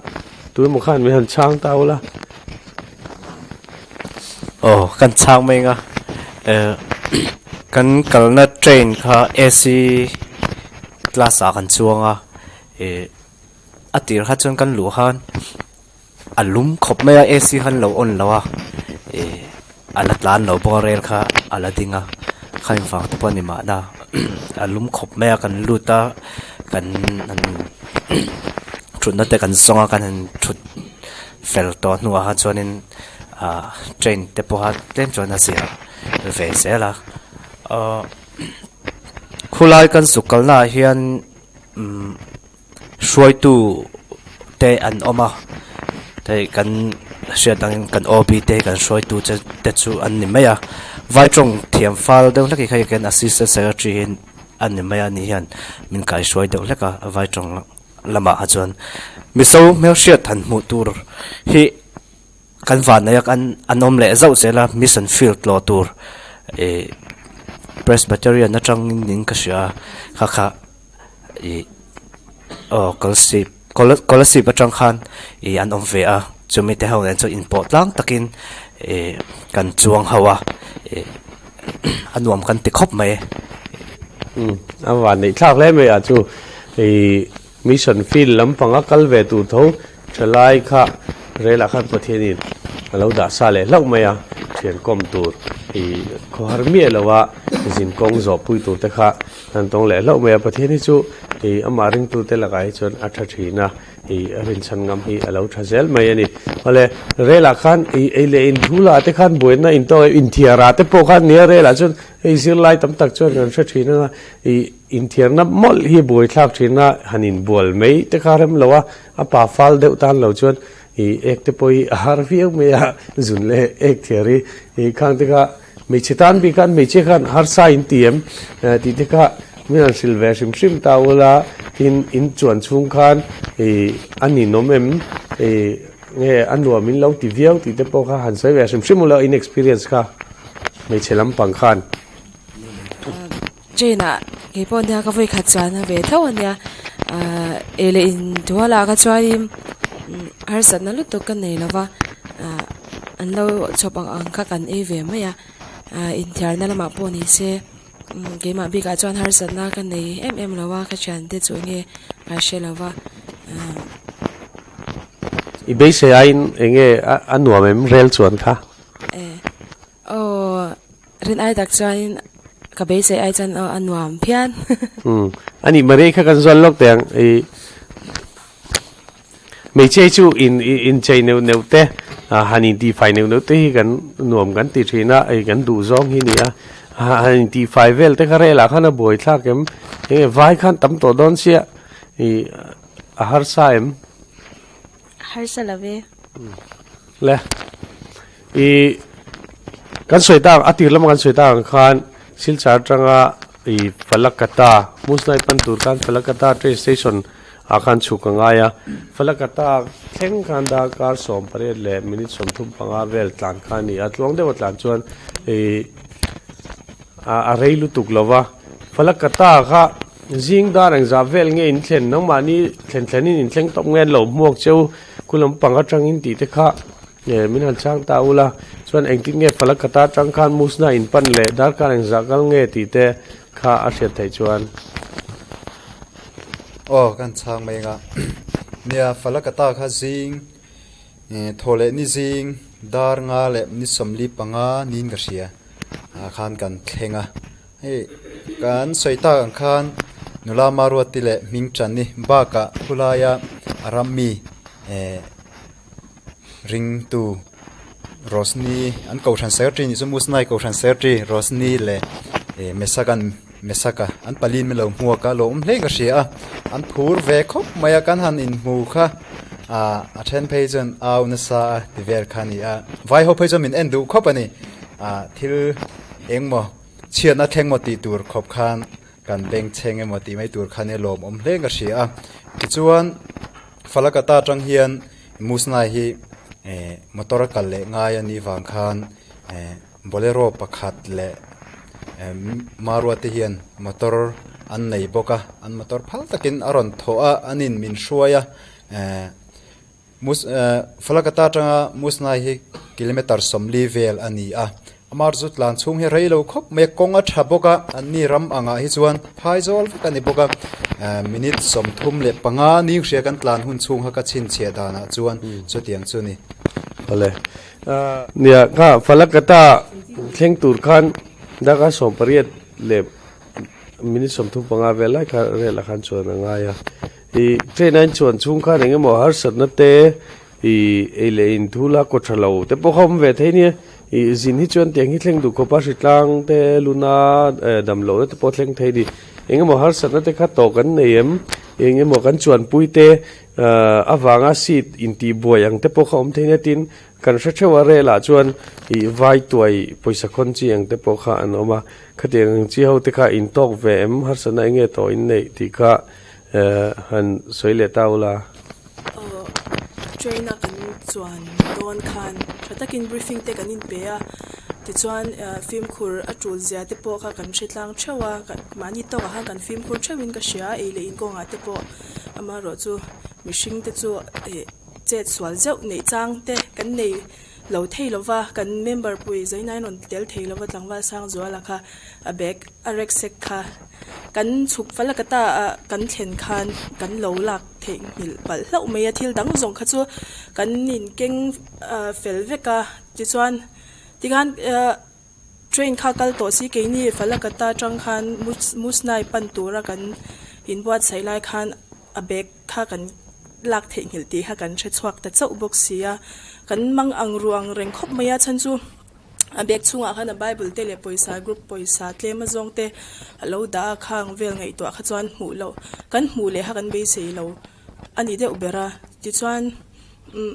tuemaw khan min han chhang ta ula. Aw kan chhang mai anga eh kan kalna train kha AC class ah kan chuang a ih a tir kha chuan kan luh khan a lum khawp mai a AC khan lo on lo a ih a la tlan lo bawk a rel kha a la ding a kha engvang te pawh a ni mahna a lum khawp mai a kan lut a kan han thutna te kan zawng a kan han thut fel tawh hnuah khan chuanin ah train te pawha tlem chuan a zir ve zel a ahh khulai kan zuk kalna ah hian umm hruaitu te an awm a hei kan. hriat angin kan OB te kan hruaitu che te chu an ni mai a, vai tawng thiam fal deuh hlek hi kha kan assistant secretary hi a ni mai a ni hian min kaihruai deuh hlek a vai tawng lamah kha chuan mizo hmelhriat han hmuh tur hi kan vanneih a kan an awm leh zauh zel a mission field tlawh tur ih presbyterian atangin in ka hria a kha kha ih aw kolosip kolosip atang khan ih an awm ve a chumi te ho nen chuan inpawh tlang takin ih kan chuang ho a ih a nuam kan ti khawp mai. Umm a vanneih thlak hle mai ah chu ih Mission field lampanga kal ve tur tho thalai kha relah khan Pathianin a lo dah sa leh hlauh mai a, thian kawm tur ih khawhar miah loha zin kawng zawh pui tur te kha an tawng leh hlauh mai a, Pathian hi chu ih amah ringtute lakah hi chuan a tha thin a, ih a rinchhan ngam hi a lo tha zel mai a ni. Awle relah khan ih ei leh inthula te khan buaina intawk inthiarah te pawh khan nia relah chuan hei zirlai tam tak chuan kan hre thin anga ih Inthiarna mawlh hi buaithlak thin a, han inbual mai te kha rem lo a, a pa fal deuh tan lo chuan ih ek te pawh hi a har viau mai a, zun leh ek thiar hi ih khang te kha hmeichhe tan bik khan hmeichhia khan harsa in ti em tih te kha min han hrilh ve hrim hrim ta ula, tin in chuan chhung khan ih a ninawm em ih nge a nuam in lo ti viau tih te pawh kha han sawi ve hrim hrim ula in experience kha hmeichhe lampang khan. Train ah kei pawh nia ka vawi khat chuan a ve tho a nia ahh ei leh in tual ah kha chuanin harsatna lutuk ka nei lova ahh an lo chhawp ang ang kha kan ei ve mai a ahh inthiarna lamah pawh ni se keimah bikah chuan harsatna ka nei em em lo a ka thiante chu enge ka hre lova ahh. I beisei aiin enge a nuam em rel chuan kha? Aw. Rin ai tak chuanin ka beisei ai chuan aw a nuam phian. Umm a nih Maria kha kan zual lawk teh ang i hmeichhia hi chu in inchei neuh neuh te han intihfai neuh neuh te hi kan nuam kan ti thin a hei kan duh zawng hi a ni a han intihfai vel te kha relah khan a buai thlak em enge vai khan tam tawh dawn sia i a harsa em. Harsa lo ve. Le. I kan sawi tak a tir lama kan sawi tak ang khan Silchar atanga i Falakata Musnai pan tur khan Falakata train station ah khan chhuk a ngai a. Falakata thleng khan darkar 18 leh minute 35 vel tlan kha a ni a. Tluang deuha tlan chuan i a rei lutuk lo va. Falakata kha Zing dar engzah vel nge in thlen nangmahni thlen thlenin in thleng tawp nge an lo hmuak cheu khu lampang atangin tih te kha min han chhang ta ula chuan engtin nge Falakata atang khan Musna in pan leh darkar engzah kal nge tih te kha a hriat theih chuan. Aw kan chhang mai anga nia Falakata kha zing thaw leh ni zing dar nga leh ni 45 niin ka hria ah khan kan thleng a. Hei kan sawi tak ang khan nula Maruati leh hming tan ni bakah khulaia a ram mi eh ringtu Roshni an kohhran secretary nih chu Musnai kohhran secretary Roshni leh eh Mesak-a'n Mesaka an pali in min lo hmuak a lawm hle ka hria a an phur ve khawp mai a kan han inhmu kha ah a then phei chuan au nasa a ti vel kha a ni a vai ho phei chuan min en duh khawp a ni ah thil engmaw. Chhiatna thleng maw tih tur khawp khan kan beng chheng emaw tih mai tur khan i lawmawm hle ka hria a. Tichuan Falakata atang hian Musnai hi eh motor a kal leh ngai a nih vang khan eh Bolero pakhat leh eh Marua te hian motor an nei bawk a, an motor phal takin a rawn thawh a, an in min hruai a eh Mus eh Falakata atanga Musnai hi kilometer 40 vel a ni a, Amar chu tlan chhung hi rei lo khawp mai a, kawng a tha bawk a, anni ram angah hi chuan phai zawl vek a ni bawk a, eh minute 35 ning hria kan tlan hun chhung kha ka chhinchhiah danah chuan chutiang chu a ni. Awle. Nia kha Falakata thleng tur khan darkar 18 leh minute 35 vel lai kha relah khan chuan a ngai a. I train a inchuan chhung khan eng emaw harsatna te Ih ei leh in thu la kaw tha lo te pawh kha awm ve thei nia. Ih zin hi chuan tiang hi thleng duh khawp a hritlang te luna eh dam lohna te pawh thleng thei a ni. Eng emaw harsatna te kha tawh kan nei em? Eng emaw kan chuanpui te ah avanga seat intihbuai ang te pawh kha awm thei nia tin Kan hre theuh a rel ah chuan ih vai tuai pawisa khawn chi ang te pawh kha an awm a, khatiang ang chi ho te kha in tawk ve em harsatna eng nge tawh in neih tih kha han sawi leh ta ula. Aw train a kan chuan dawn khan tha takin briefing te kan inpe a, tichuan fimkhur a tul zia te pawh kha kan hre tlang theuh a, mahni tawkah khan kan fimkhur theuhin ka hria a, ei leh inkawngah te pawh amaherawhchu mihring te chu ih. Chet sual zeuh neih chang te kan nei lo thei lo va, kan member pui Zainain rawn tel thei lo va tlangval Sangzuala kha a bag a rek sek kha kan chhuk fal a ka ta ah kan thlen khan kan lo lak theih nghilh palh hlauh mai a, thil dang zawng kha chu kan inkeng fel vek a tichuan tikhan Train kha kal tawh si keini Falakata atang khan Musnai pan tura kan inbuatsaih lai khan a bag kha kan lak theihnghilh tih kha kan hre chhuak ta chauh bawk si a, kan mang ang ru ang reng khawp mai a chhan chu a bag chhungah khan a bible te leh pawisa group pawisa tlem azawng te a lo dah a khang vel ngaihtuah kha chuan hmuh loh kan hmuh leh kha kan beisei lo a ni deuh ber a tichuan umm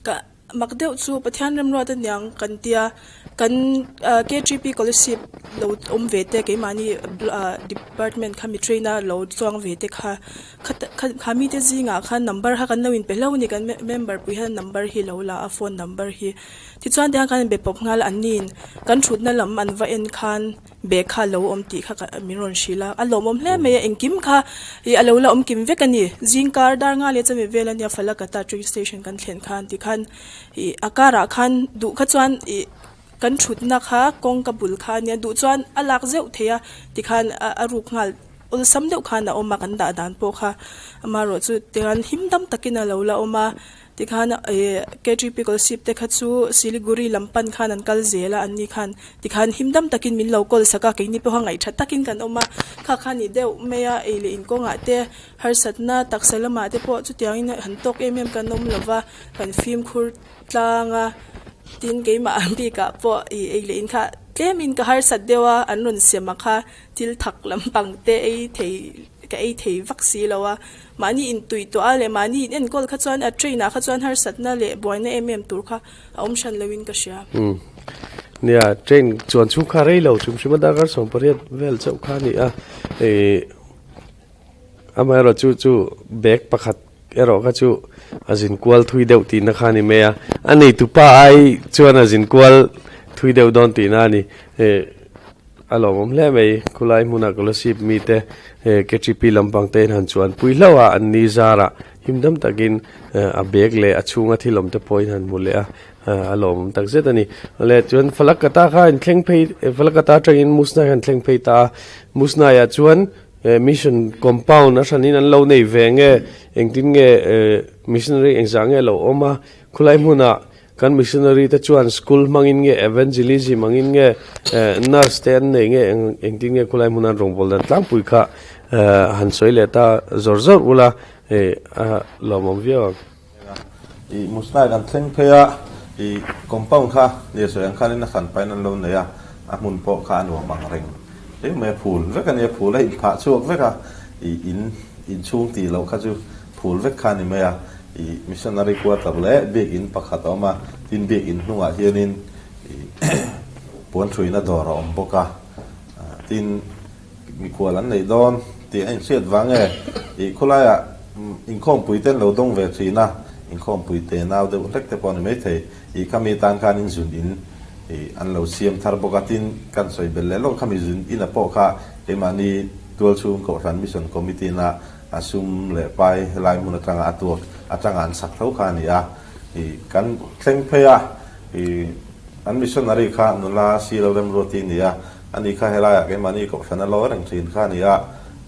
ka. Mak deuh chu Pathian remruat aniang kan tia, kan KTP Scholarship lo awm ve te keimahni department kha mi train a lo chuang ve te kha kha mite zingah khan number kha kan lo inpe hlauh a ni kan member pui hian number hi lo la a phone number hi tichuan tiang khan an be pawp nghal anniin kan thutna lam an va en khan Bag kha a lo awm tih kha min rawn hrilh a, a lawmawm hle mai a, engkim kha ih a lo la awm kim vek a ni. Zingkar dar nga leh chami vel ania Falakata train station kan thlen khan tikhan ih a karah khan duh kha chuan ih kan thutna kha kawngka bul kha ania duh chuan a lak zeuh thei a tikhan a ruk nghal awlsam deuh khan a awm a kan dah dan pawh kha amaherawh chu tikhan him dam takin a lo la awm a. Tikhan ih KTP Scholarship te kha chu Siliguri lam pan khan an kal zel a, anni khan tikhan him dam takin min lo kawl sak a, keini pawha ngaihtha takin kan awm a, kha kha ni deuh mai a, ei leh inkawngah te harsatna taksa lamah te pawh chutiangin han tawk em em kan awm lo va, kan fimkhur tlang a, tin keimah ang bikah pawh ih ei leh in kha tlemin ka harsat deuh a, an rawn sem a kha thil thak lampang te ei thei ka ei thei vak si lo a. Mahni intui tawh a leh mahni in enkawl kha chuan a train ah kha chuan harsatna leh buaina em em tur kha a awm hran lo in ka hria. Umm. Nia, train chuan chhung kha rei lo chhum hrim a darkar 18 vel chauh kha a ni a. Ih amaherawh chu chu bag pakhat erawh kha chu a zin kual thui deuh tihna kha a ni mai a. A neitupa ai chuan a zin kual thui deuh dawn tihna a ni. Ih. A lawmawm hle mai, khulai hmuna Kolasib mite KTP lampang te in han chuan pui hlauh a, an ni zarah himdam takin a bag leh a chhunga thil awm te pawhin han hmu leh a, a lawmawm tak zet a ni. Awle chuan Falakata kha in thleng phei, Falakata atangin Musnai han thleng phei ta a, Musnai ah chuan mission compound a hranin an lo nei ve nge, engtin nge missionary engzah nge a lo awm a, khulai hmunah Kan missionary te chuan school hmangin nge evangelism angin nge nurse te an nei nge engtin nge khulai hmun an rawngbâwl dan tlangpui kha han sawi leh ta zawr zawr ula a lawmawm viau ang. I Musnai kan thleng phei a, i compound kha nia sawi ang khanin a hran pahin an lo nei a, a hmun pawh kha a nuam ang reng hle mai a, phul vek a nia, phul a inphah chhuak vek a, i in inchhung tih loh kha chu phul vek kha a ni mai a. Ih missionary quarter leh biakinn pakhat a awm a, tin biakinn hnungah hianin ih puanṭhuina dawr a awm bawk a, tin mikhual an neih dawn tih a inhriat vang e, ih khawlaiah inkhawmpui te an lo dawng ve thin a, inkhawmpui te nau deuh hlek te pawh a ni maithei, ih khami tan khanin zun in ih an lo siam thar bawk a, tin kan sawi belh leh lawk khami zun ina pawh kha keimahni tualchhung kohhran mission committee na A sum leh pai helai hmun atanga a tuak atanga an sak tho kha a ni a. Ih kan thleng phei a, ih an missionary kha nula si lo remruati a ni a, ani kha helaiah keimahni kohhrana lawi reng thin kha a ni a,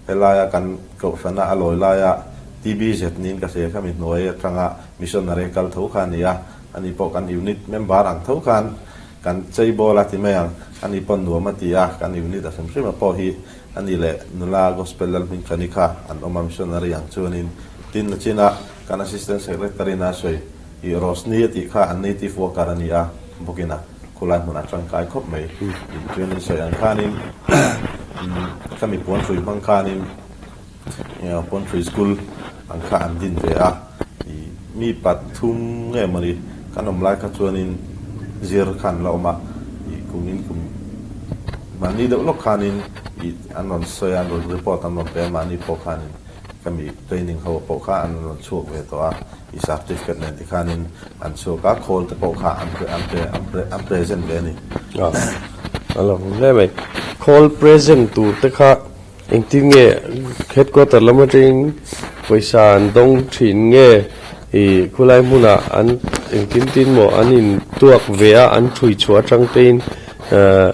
helaia kan kohhrana a lawi laia TBZ niin ka hria kha mi hnuai atanga missionary kal tho kha a ni a, ani pawh kan unit member ang tho khan kan cheibawl a ti mai ang, ani pawh nuam a ti a, kan unit a hrim hrim a pawh hi A ni leh nula Gospel Lalhmingthani kha an awm a, missionary ang chuanin tin na chinah kan Assistant Secretary na sawi i Rosni a tih kha an native worker a ni a, bawkin a khulai hmunah tangkai khawp mai chuanin sawi ang khanin khami puanhrui hmang khanin puanhrui school ang kha an din ve a, i mi. Mi pathum nge mawni kan awm lai kha chuanin zir kha an la awm a, ih kum in kum mahni deuh lawk khanin ih an rawn sawi a, an rawn report an rawn pe a, mahni pawh khanin ka mi training ho pawh kha an rawn chhuak ve tawh a, ih certificate nen tikhanin an chhuak a, khawl te pawh kha an an pe an pre an present ve a ni. A lo hle mai. Khawl present tur te kha Engtin nge headquarter lam atangin pawisa an dawng thin nge ih khulai hmunah an engtin tin maw an in tuak ve a an thui chhuah atang tein eh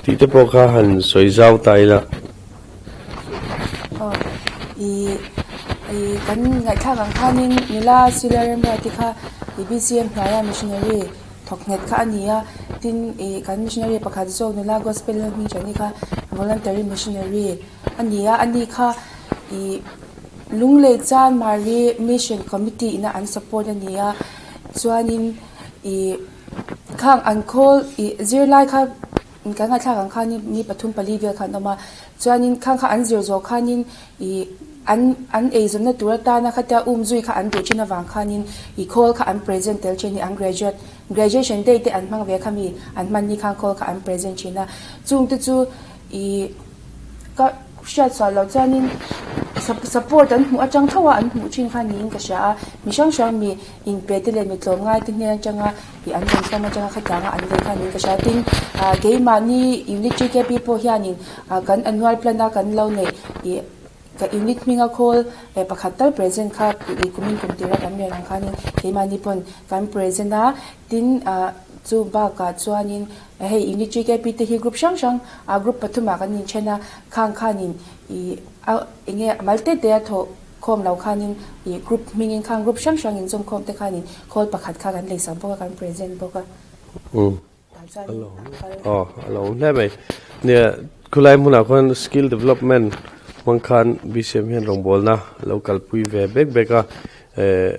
tih te pawh kha han sawi zau ta ila. Aw ih ih kan ngaihthlak ang khanin nula Sila Remruati kha ih BCM hnuaia missionary Thawk nghet kha a ni a, tin ih kan missionary pakhat zawk nula gospel lal hming tha ni kha voluntary missionary a ni a, ani kha ih Lunglei Chan Mari Mission Committee ina an support a ni a, chuanin ih khang an khawl ih zirlai kha kan ngaihthlak ang khanin mi pathum pali vel kha an awm a, chuanin khang kha an zir zawh khanin ih An an eizawnna tur atana khatia um zui kha an duh thin avang khanin i khawl kha an present tel thin hi an graduate graduation day te an hmang ve kha mi an hman ni khan khawl kha an present thin a chung te chu i ka hriat sual loh chuanin support an hmuh atang tho a an hmuh thin kha niin ka hria a mi hrang hrang mi inpe te leh mi tlawmngai te hnen atanga i an rawn fam atanga khatianga an lei kha niin ka hria tin ah keimahni unit TKP pawh hianin ah kan annual plan a kan lo neih ih Ka unit hminga khawl eh pakhat tal present kha i kumin kum tira kan rian ang khanin keimahni pawn kan present a, tin ah chu bakah chuanin hei unit GKP te hi group hrang hrang ah group pathumah kan inthen a, khang khanin i a enge mal te te a thawh khawm lo khanin i group hmingin khang group hrang hrang inzawmkhawm te khanin khawl pakhat kha kan leisak bawk a kan present bawk a. Aw a lo hle mai. Nia khulai hmunah khuan skill development hmang khan BCM hian rawngbawlna a lo kalpui ve bek bek a. Eh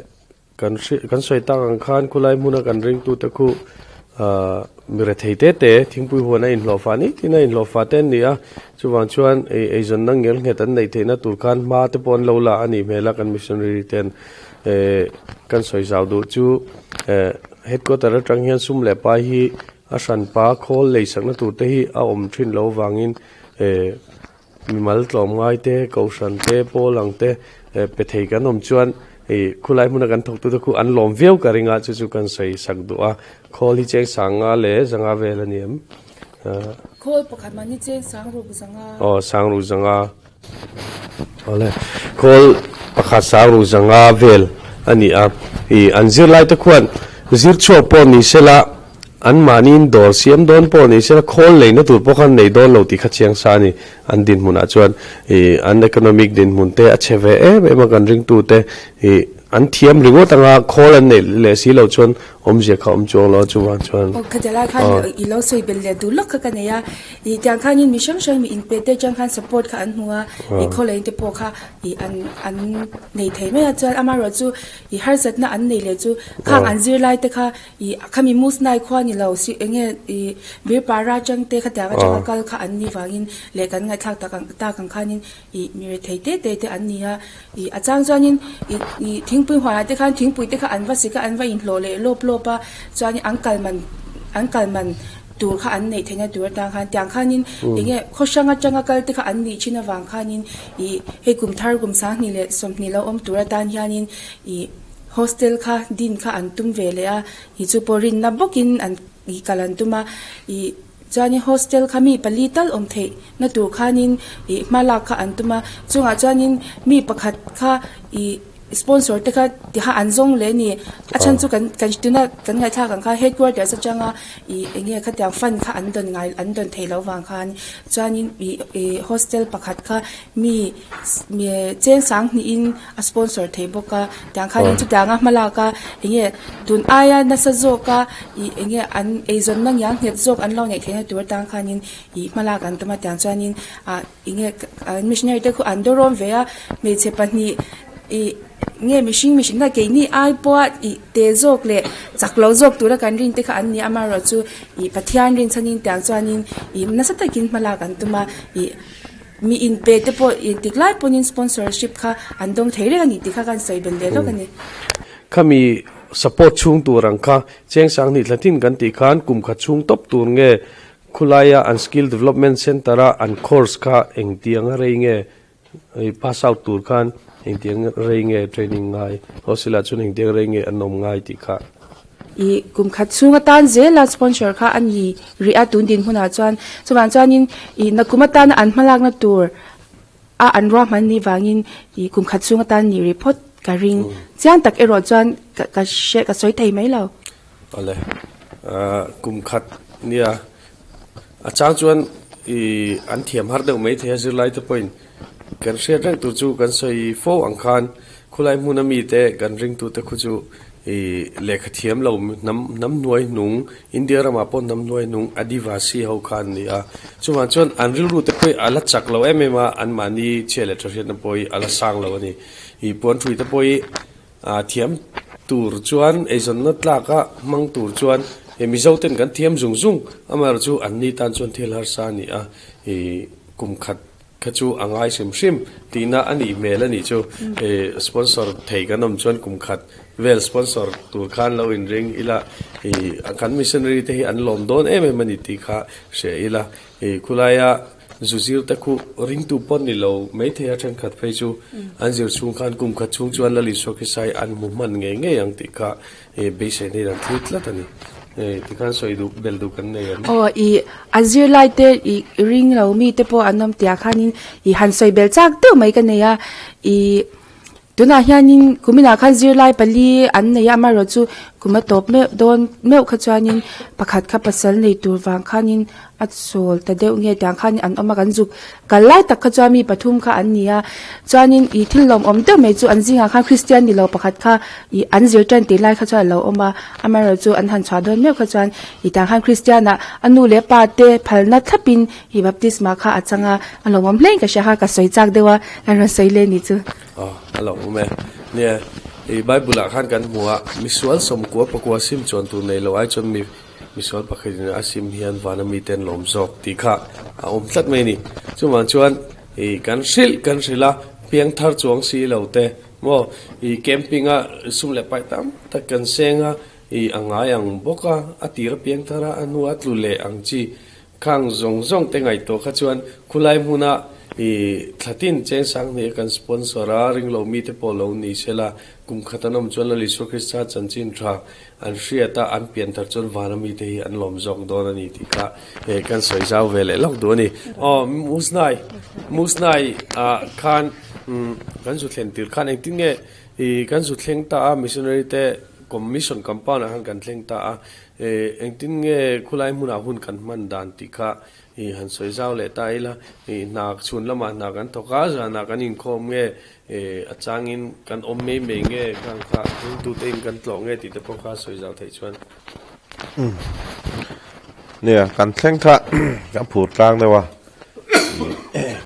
kan hri kan sawi tak ang khan khulai hmuna kan ringtute khu ah mi rethei te te thingpui huan a inhlawhfah ni tin a inhlawhfah te an ni a. Chuvang chuan ei eizawnna ngel nghet an neih theihna tur khan hma te pawh an lo la a nih hmel a kan missionary ten eh kan sawi zau duh chu eh. Headquarter atang hian sum leh pai hi a hranpa khawl leisakna tur te hi a awm thin loh avangin eh mimal tlawmngai te kohhran te pawl ang te eh pe thei kan awm chuan ih khulai hmuna kan thawk tute khu an lawm viau ka ring a chu chu kan sawi sak duh a khawl hi cheng sanga leh zanga vel a ni em ah. Khawl pakhat mahni cheng sang ruk zanga. Aw sang ruk zanga. Awle, khawl pakhat sang ruk zanga vel a ni a, ih an zirlai te khuan zir chhuak pawh ni sela an mahniin dawr siam dawn pawh ni sela khawl leina tur pawh khan nei dawn lo tih kha chiang sa a ni. An dinhmunah chuan ih an economic dinhmun te a chhe ve em em a kan ringtute ih an thiam ringawt anga khawl an neih leh si loh chuan Awmzia kha awm chuang lo a chuvang chuan. Aw khatia lai khan i lo sawi belh leh duh lawk kha ka nei a, ih tiang khanin mi hrang hrang mi inpe te atang khan support kha an hmu a, ih khawleng te pawh kha ih an an nei thei mai a, chuan amaherawh chu ih harsatna an nei leh chu khang an zirlai te kha ih khami Musnai khua ni lo si eng nge ih Birpara atang te khatiang atanga kal kha an ni vangin leh kan ngaihthlak tak ang tak ang khanin Ih mi rethei te te te an ni a, ih a chang chuanin ih ih thingpui huanah te khan thingpui te kha an va sik a, an va inhlawh leh lawp lawp a, chuanin an kal man an kal man tur kha an neih theihna tur atang khan tiang khanin eng nge khaw hrang atanga kal te kha an nih thin avang khanin ih hei kum thar kum 20 leh 20 lo awm tur atan hianin ih hostel kha din kha an tum ve leh a, ih chu pawh rinna bawkin an ih kal an tum a, ih. Chuanin hostel kha mi pali tal awm theih na tur khanin ih hma lak kha an tum a, chungah chuanin mi pakhat kha ih sponsor te kha ti kha an zawng leh a ni. A chhan chu kan kan tuna kan ngaihthlak ang kha headquarters atanga ih eng nge khatiang fund kha an dawn ngai an dawn theih loh vang khan chuanin ih ih hostel pakhat kha mi cheng 2000in a sponsor thei bawk a tiang khanin chutianga hma lak a eng nge tun aia nasa zawk a ih eng nge an eizawnna ngiang nghet zawk an lo neih theihna tur atang khanin ih hma lak an tum a tiang chuanin ah eng nge missionary te khu an dawrawm ve a hmeichhe pahnih ih nge mihring mihring na keini ai pawha ih te zawk leh chak lo zawk tura kan rin te kha an ni a amaherawhchu ih Pathian rinchhanin tiang chuanin ih nasa takin hma lak an tum a ih. Mi inpe te pawh intik lai pawhin sponsorship kha an dawng thei reng a ni tih kha kan sawi belh leh lawk a ni. Khami support chhung tur ang kha cheng 2000 thla tin kan tih khan kum khat chhung tawp tur nge khulaia an skill development centre a an course kha engtiang a rei nge pass out tur khan engtiang rei nge training ngai hostel ah chuan engtiang rei nge an awm ngai tih kha. I kum khat chhung atan zela sponsor kha a ni rih a tun dinhmunah chuan chuvang chuanin i nakum atana an hmalakna tur a an ruahman nih vangin i kum khat chhung atan ni rih phawt ka ring chiang tak erawh chuan ka ka hre ka sawi thei mai lo. Awle kum khat nia a chang chuan i an thiam har deuh mai thei a zirlai te pawhin kan hriat reng tur chu kan sawi fo ang khan khulai hmun ami te kan ringtu te khu chu i lehkha thiam lo hnam hnam hnuai hnung India ramah pawh hnam hnuai hnung Adivasi ho kha an ni a chuvang chuan an rilru te pawh hi a la chak lo em em a anmahni chhia leh tha hriatna pawh hi a la sang lo a ni i puanthui te pawh hi ah thiam tur chuan eizawnna tlaka hmang tur chuan he Mizo ten kan thiam zung zung amaherawhchu chu anni tan chuan thil harsa a ni a i kum khat Kha chu a ngai hrim hrim tihna a nih hmel a nih chu. I sponsor thei kan awm chuan kum khat vel sponsor tur khan lo inring ila i kan missionary te hi an lawm dawn em em a ni tih kha hria ila. I khulaia zu zir te khu ringtu pawh ni lo maithei a thenkhat phei chu an zir chhung khan kum khat chhung chuan Lal Isua Kristai an hmu hman ngei ngei ang tih kha I beisei nei dan thil tlat a ni. Hei tikhan sawi duh bel duh kan nei em? Aw i a zirlai te i ring lo mi te pawh an awm tiah khanin i han sawi bel chak deuh mai ka nei a. I tunah hianin kuminah khan zirlai pali an nei a amaherawh chu kum a tawp meuh dawn meuh kha chuanin pakhat kha pasal nei tur vang khanin A chawl ta deuh nge tiang khan an awm a kan zuk kal lai tak kha chuan mi pathum kha an ni a chuanin ih thil lawmawm deuh mai chu an zingah khan Kristian ni lo pakhat kha ih an zir tan tih lai kha chuan a lo awm a amaherawh chu an han chhuah dawn meuh kha chuan ih tiang khan Kristian ah a nu leh pa te phalna thlapin ih baptisma kha a chang a a lawmawm hle in ka hria kha ka sawi chak deuh a kan rawn sawi le ni chu. Aw a lawmawm e. Nia ih Bible ah khan kan hmu a misual sawmkua pakua sim chuan tur nei lo ai chuan mi Misual pakhatin a sim hian vana mite an lawm zawk tih kha a awm tlat mai a ni. Chuvang chuan ih kan hrilh kan hrilh a, piang thar chuang si lo te maw ih camping a sum leh paih tam tak kan seng a, ih a ngai ang bawk a, a tir a piang thar a, a hnu a tlu leh ang chi khang zawng zawng te ngaihtuah kha chuan khulai hmuna ih thlatin cheng 2000 kan sponsor a, ringlo mite pawh lo ni sela kum khat an awm chuan Lal Isua Krista chanchin tha An hriat a, an pian thar chuan vana mite hi an lawm zawk dawn a ni tih kha hei kan sawi zau ve leh lawk duh a ni. Aw Musnai, Musnai ah khan kan zu thlen tir khan engtin nge ih kan zu thleng ta a, missionary te mission compound ah khan kan thleng ta a, engtin nge khulai hmunah hun kan hman dan tih kha ih han sawi zau leh ta ila, ih hna chhun lamah hna kan thawk a, zanah kan inkhawm nge Eh, a changin kan awm mai mai nge, khang kha ringtute in kan tlawh nge tih te pawh kha sawi zau theih chuan. Umm. Nia, kan thleng kha kan phur tlang deuh a,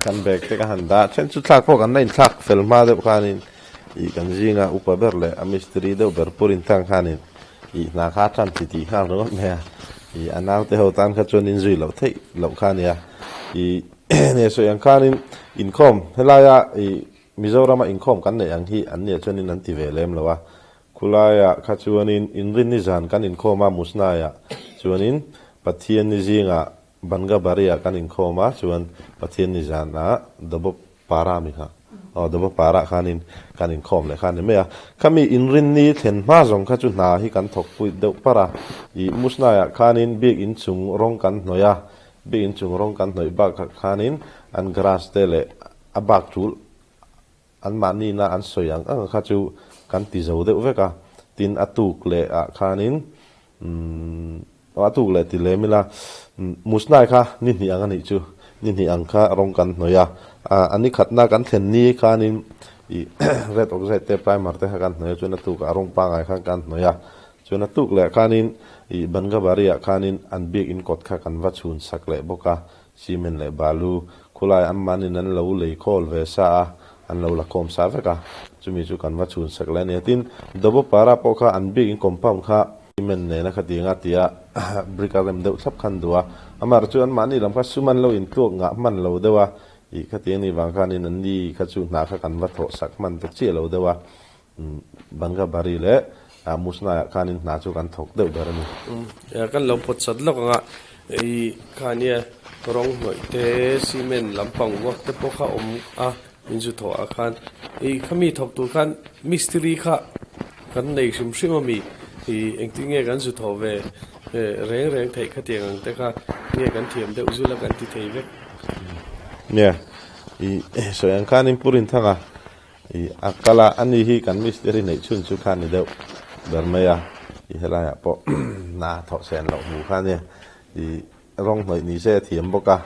kan bag te ka han dah, then chu thlak pawh kan la inthlak fel hma deuh khanin ih kan zinga upa ber leh a mistiri deuh ber pur intang khanin ih hna kha a tan ti tih nghal ringawt mai a, ih a naute ho tan kha chuan inzui loh theih loh kha a nia, ih. Nia sawi ang khanin inkhawm helaia ih Mizorama inkhawm kan neih ang hi an nia chuanin an ti ve lem lo a, khulaiah kha chuanin Inrinni zan kan inkhawm a Musnaiah chuanin Pathianni zingah Bangabari-ah kan inkhawm a chuan Pathianni zanah Dobopara mi kha aw Dobopara khanin kan inkhawm leh kha a ni mai a, khami Inrinni thlen hma zawng kha chu hna hi kan thawk pui deuh par a, ih Musnaiah khanin biak inchung rawng kan hnawih a, Biak inchung rawng kan hnawih bakah khanin an grass te leh a bak tul anmahni-na an sawi ang ang kha chu kan ti zo deuh vek a. Tin, a tuk leh ah khanin umm a tuk leh ti lem ila Musnai kha ni hnih ang a nih chu, ni hnih ang kha rawng kan hnawih a. A ni khatna kan thlen ni khanin ih red oxide te primer te kha kan hnawih a, chuan a tukah rawng pangngai khan kan hnawih a. Chuan a tuk leh khanin ih Bangabari ah khanin an biak in kawt kha kan va chhun sak leh bawk a, cement leh balu khulai an manin an lo lei khawl ve sa a, an lo la khawm sa vek a, chumi chu kan va chhun sak leh a ni a. Tin, Dobopara pawh kha an biak in compound kha cement nena khatiang a tia brick a rem deuh thlap khan duh a, amaherawhchu chu an mahni lam kha sum an lo intuak ngah hman lo deuh a, ih khatiang ni vang khanin an ni kha chu hna kha kan va thawh sak hman ta chiah lo deuh a. Bangabari leh Musnai-ah khanin hna chu kan thawk deuh ber a ni. Kan lo pawt chat lawk ang a, i kha nia rawng hnawih te, cement lampang work te pawh kha awm a, min zu thawh ah khan i khami thawk tur khan mistiri kha kan nei hrim hrim a mi, i engtin nge kan zu thawh ve reng reng theih khatiang ang te kha nge kan thiam deuh zul a kan ti thei vek. Nia, i sawi ang khanin Pu Rinthanga I a kal a, ani hi kan mistiri neih chhun chu kha ni deuh ber mai a, i helaiah pawh hna thawh sen loh hmu kha ania, i rawng hnawih ni se a thiam bawk a,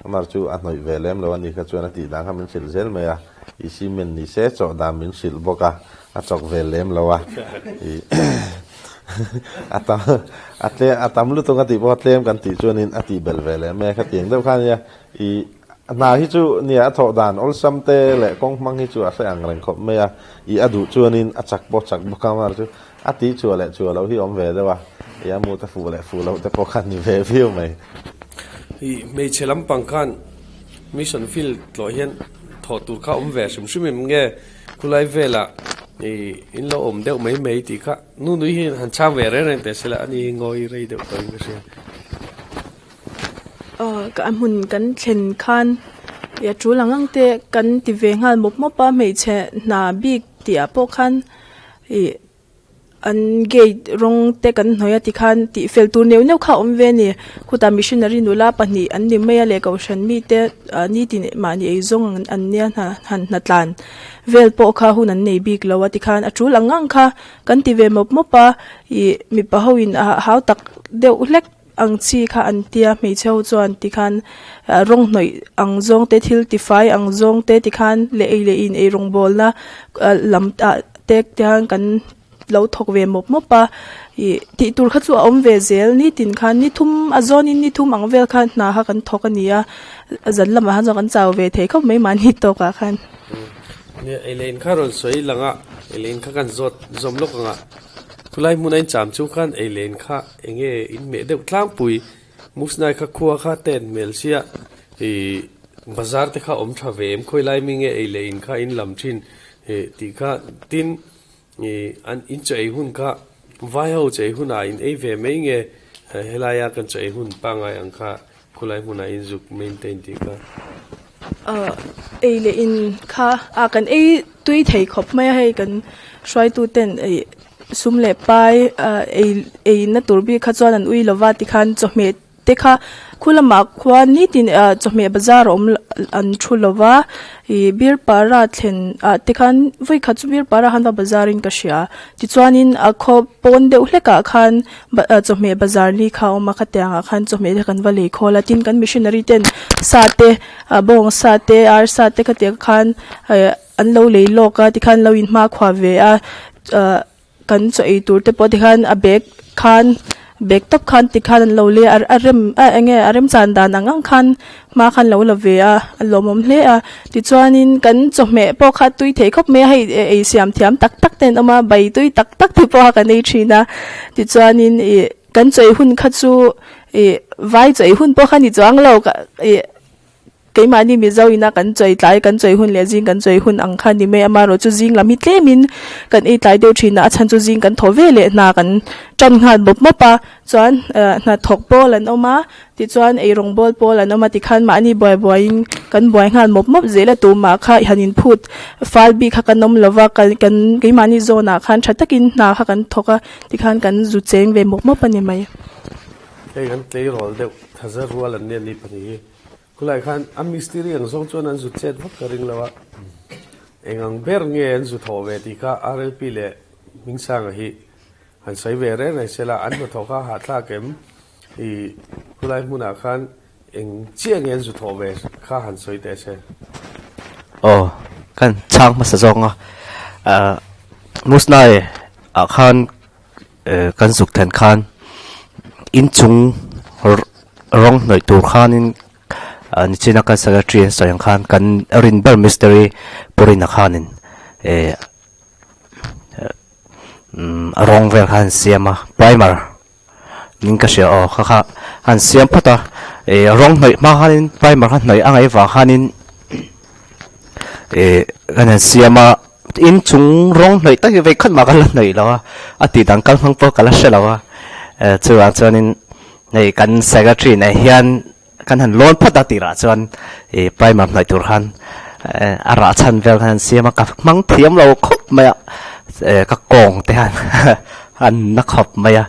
amar chu a hnawih ve lem lo ani kha chuan a tih dan kha min hrilh zel mai a, i cement ni se chawh dan min hrilh bawk a, a chawk ve lem lo a, i a tam a tlem a tam lutuk a tih pawh a tlem kan tih chuanin a tih belh ve leh mai a, khatiang deuh kha ania, i Hna hi chu nia a thawh dan awlsam te leh kawng hmang hi chu a hre ang reng khawp mai a, i a duh chuanin a chak pawh chak bawk a, mar chu a tih chhuah leh chhuah loh hi awm ve deuh a, i a mut a fuh leh fuh loh te pawh kha ni ve viau mai. I hmeichhe lampang khan mission field tlawh hian thawh tur kha awm ve hrim hrim em nge khulai velah i in lo awm deuh mai mai tih kha nu nui hi han chhang ve reng reng teh se la a ni ngawi rei deuh tawhin ka hria. Aw a hmun kan thlen khan ih a tul ang ang te kan ti ve nghal mawp mawp a hmeichhe hna bik tih ah pawh khan ih an gate rawng te kan hnawih a tikhan tih fel tur neuh neuh kha a awm ve a ni khutah missionary nula pahnih an ni mai a leh kohhran mite ah nitin mahni eizawng an nia hna han hna tlan vel pawh kha hun an nei bik lo a tikhan a tul ang ang kha kan ti ve mawp mawp a ih mipa ho in ah hau tak deuh hlek. Ang chi kha an tia hmeichhe ho chuan tikhan rawng hnawih ang zawng te thil tifai ang zawng te tikhan leh ei leh in ei rawngbawlna lam ah te hian kan lo thawk ve mawp mawp a ih tih tur kha chu a awm ve zel nitin khan ni thum a zawnin ni thum ang vel khan hna kha kan thawk a ni a zan lamah khan chuan kan chau ve thei khawp mai mahni tawkah khan. Nia ei leh in kha rawn sawi lang a ei leh in kha kan zawt zawm lawk ang a khulai hmun a incham chu khan ei leh in kha Enge in meh deuh tlangpui Musnai kha khua kha tent hmel sia ih bazar te kha awm tha ve em khawi lai mi nge ei leh in kha in lam thin ih tih kha tin ih an in chaw ei hun kha vai ho chaw ei hunah in ei ve mai nge helaia kan chaw ei hun pangngai ang kha khulai hmunah in zuk maintain tih kha. Aw ei leh in kha a kan ei tui thei khawp mai a hei kan hruaitu ten ih Sum leh pai ei eina tur bik kha chuan an ui lova tikhan chawhmeh te kha khu lamah khuan nitin chawhmeh bazar a awm an thu lova ih bir para thlen ah te khan vawi khat chu bir para khan va bazar in ka hria tichuanin a khaw pawn deuh hlek ah khan chawhmeh bazar ni kha a awm a khatiang ah khan chawhmeh te kan va lei khawl a tin kan missionary ten sa te bawng sa te ar sa te khatiang khan An lo lei lawk a tikhan lo in hmakhua ve a ahh kan chaw ei tur te pawh tikhan a bag khan bag tawp khan tikhan an lo lei a a rem a eng nge a remchan dan ang ang khan hma khan lo la ve a a lawmawm hle a tichuanin kan chawhmeh pawh kha tui thei khawp mai a hei ei siam thiam tak tak te an awm a bai tui tak tak te pawh kan ei thin a tichuanin ih kan chaw ei hun kha chu ih vai chaw ei hun pawh kha ni chuang lo ih. Keimahni Mizo ina kan chawi tlai kan chawi hun leh zing kan chawi hun ang kha ni mai amaherawh chu zing lam hi tlemin kan ei tlai deuh thin a, a chhan chu zing kan thaw ve leh hna kan tan nghal mawp mawp a, chuan hnathawk pawl an awm a, tichuan eirawng bawl pawl an awm a tikhan mahni buai buaiin kan buai nghal mawp mawp zel a tumah kha i han inphut fal bik kha kan awm lo va kan kan keimahni zawnah khan tha takin hna kha kan thawk a tikhan kan zu cheng ve mawp mawp a ni mai. Hei kan tleirawl deuh thaza rual an nia ni pahnih hi. Khulai khan a mistiri ang zawng chuan an zut chet vak ka ring lo a, eng ang ber nge an zu thawh ve tih kha RLP leh Hmingsanga hi han sawi ve reng reng se la, an hnathawh kha hahthlak em? I khulai hmunah khan eng chiah nge an zu thawh ve kha han sawi teh se. Aw, kan chhang hmasa zawng a, Musnai ah khan Kan zuk then khan inchung rawng hnawih tur khanin nichina kan secretary an sawi ang khan kan rin ber mistiri Purina khanin eh rawng vel kha an siam a primer ning ka hria aw kha kha an siam phawt a eh rawng hnawih hma khanin primer kha hnawih a ngaih vang khanin eh kan han siam a. In chung rawng hnawih tak hi vei khat mah ka la hnawih lo a, a tih dang kal hmang pawh ka la hre lo a. Chuvang chuanin hei kan secretary nen hian kan han lawn phawt a tirah chuan ih primer hnawih tur khan a rah chhan vel khan an siam a, ka hmang thiam lo khawp mai a, ka kawng te han an na khawp mai a,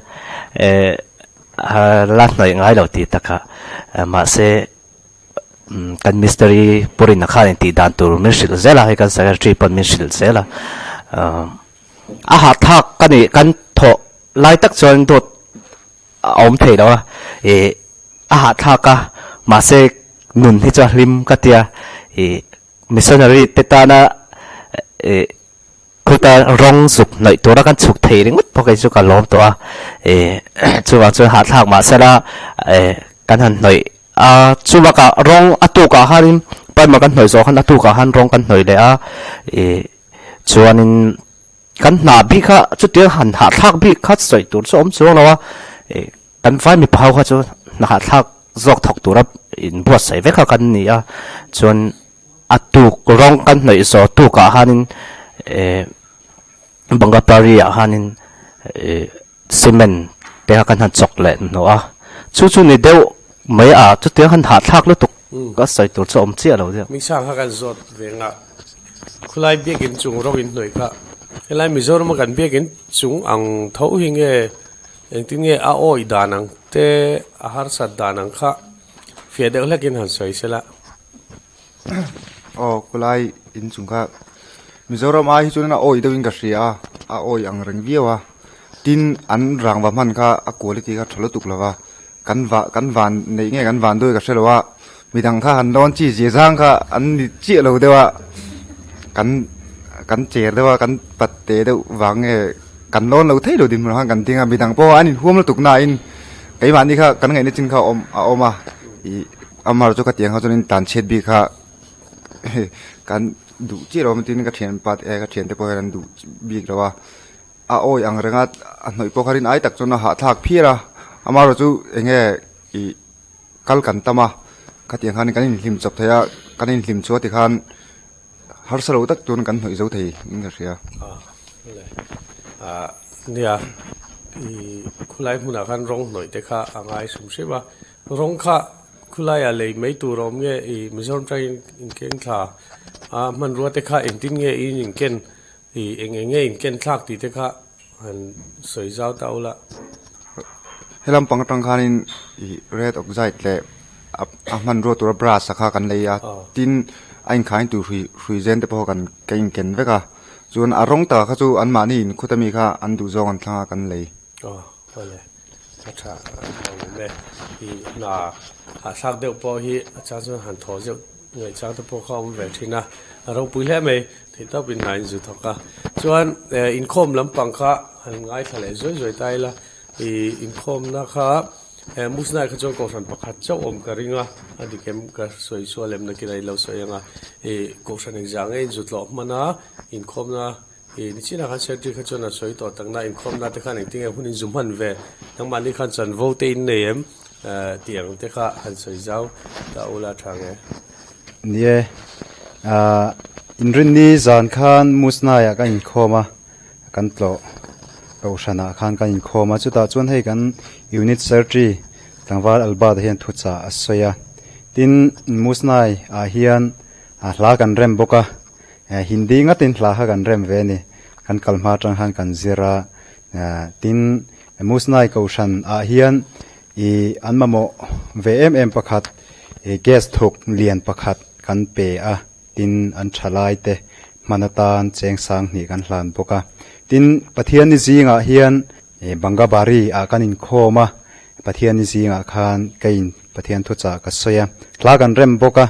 la hnawih ngai lo tih takah mahse Kan mistiri Purina khan intih dan tur min hrilh zel a, hei kan secretary pawn min hrilh zel a. A hahthlak ka nih kan thawh lai tak chuan dawt a awm thei lo a, ih a hahthlak a, mahse nun hi chu a hlim ka tia, ih missionary te tana ih Khuta rawng zuk hnawih tura kan chhuk thei ringawt pawh kei chu ka lawm tawh a, ih chuvang chuan hahthlak mahsela eh kan han hnawih a, chubakah rawng a tukah khanin primer kan hnawih zawh khan a tukah khan rawng kan hnawih leh a, ih chuanin kan hna bik kha chutiang han hahthlak bik kha sawi tur chu a awm chuang lo a, ih kan vai mipa ho kha chu hna hahthlak zawk thawk tura inbuatsaih vek kha kan ni a, chuan. A tuk rawng kan hnawih zawh tukah khanin eh Bangapari ah khanin eh cement te kha kan han chawk leh hnawh a, chu chu ni deuh mai a chutiang han hahthlak lutuk ka sawi tur chu a awm chiah lo deuh. Mihsang kha kan zawt ve ngah khulai biakin chung rawng in hnawih kha helai Mizoram a kan biakin chung ang tho hi nge engtin nge a awih dan ang te a harsat dan ang kha fiah deuh hlekin han sawi sela. Aw khulai inchung kha Mizoram ai hi chuan a awih deuhin ka hria a a awih ang reng viau a tin an rangva hman kha a quality kha tha lutuk lo va kan va kan van neih nge kan van dawi ka hre lo a midang kha han lawn chi zia zang kha an ni chiah lo deuh a kan kan cher deuh a kan pat te deuh vang nge kan lawn lo thei lo dinhmun ah khan kan ding a midang pawh an inhuam lutuk nain keimahni kha kan ngaihna chin kha a awm a awm a ih. Amar chu ka tiang kha chuanin tan chhiat bik kha kan duh chiah lo tin ka thian pa te ka thian te pawh hian an duh bik lo a a awi ang reng a a hnawih pawh kha rin ai tak chuan a hahthlak phiar a amaherawh chu eng nge ih kal kan tam a khatiang khan kan inhlim chawp thei a kan inhlim chhuah tikhan harsa lo tak chuan kan hnawih zo thei in ka hria. Nia ih khulai hmunah khan rawng hnawih te kha a ngai hrim hrim a. Rawng kha khulaiah lei mai tur a awm nge i Mizoram tangin inkeng thla a hmanrua te kha engtin nge i inken i eng eng nge inken thlak tih te kha han sawi zau ta ula. Helam pang atang khanin i red oxide leh a hmanrua tura brush a kha kan lei a, tin a inkhain tur hrui hrui zen te pawh kan ka inken vek a, chuan a rawng taka kha chu anmahni inkhuta mi kha an duhzawng an thlang a kan lei. Aw awle. A tha lo awm e. I hna hahthlak deuh pawh hi a chang chuan han thaw zeuh ngaihchang te pawh kha a awm ve thin a, a ropui hle mai. Theih tawp in hna in zu thawk a. Chuan inkhawm lampang kha han ngaithla leh zuai zuai ta ila, i inkhawmna kha Musnai kha chuan kohhran pakhat chauh awm ka ring a, a dik em ka sawi sual em nakin a in lo sawi ang a. I kohhran engzah nge in zu tlawh hman a, inkhawmna I nichinah khan secretary kha chuan a sawi tawh tak na, inkhawmna te khan engtin nge hun in zu hman ve, nangmahni khan chanvo te in nei em tih ang te kha han sawi zau ta ula tha nge. Ni e, inrinni zan khan Musnai-ah kan inkhawm a, kan tlawh Kohhranah khan kan inkhawm a, chutah chuan hei kan Unit Secretary Tlangval Albert-a hian thuchah a sawi a, tin Musnai-ah hian hla kan rem bawk a, Hindi ngatin hla kha kan rem ve a ni. Kan kal hma atang khan kan zir a, tin Musnai Kohhran ah hian ih an mamawh ve em em pakhat ih gas thuk lian pakhat kan pe a, tin an thalai te hman atan cheng sang hnih kan hlan bawk a. Tin Pathianni zingah hian ih Bangabari ah kan inkhawm a, Pathianni zingah khan ka in Pathian thuchah ka sawi a, hla kan rem bawk a,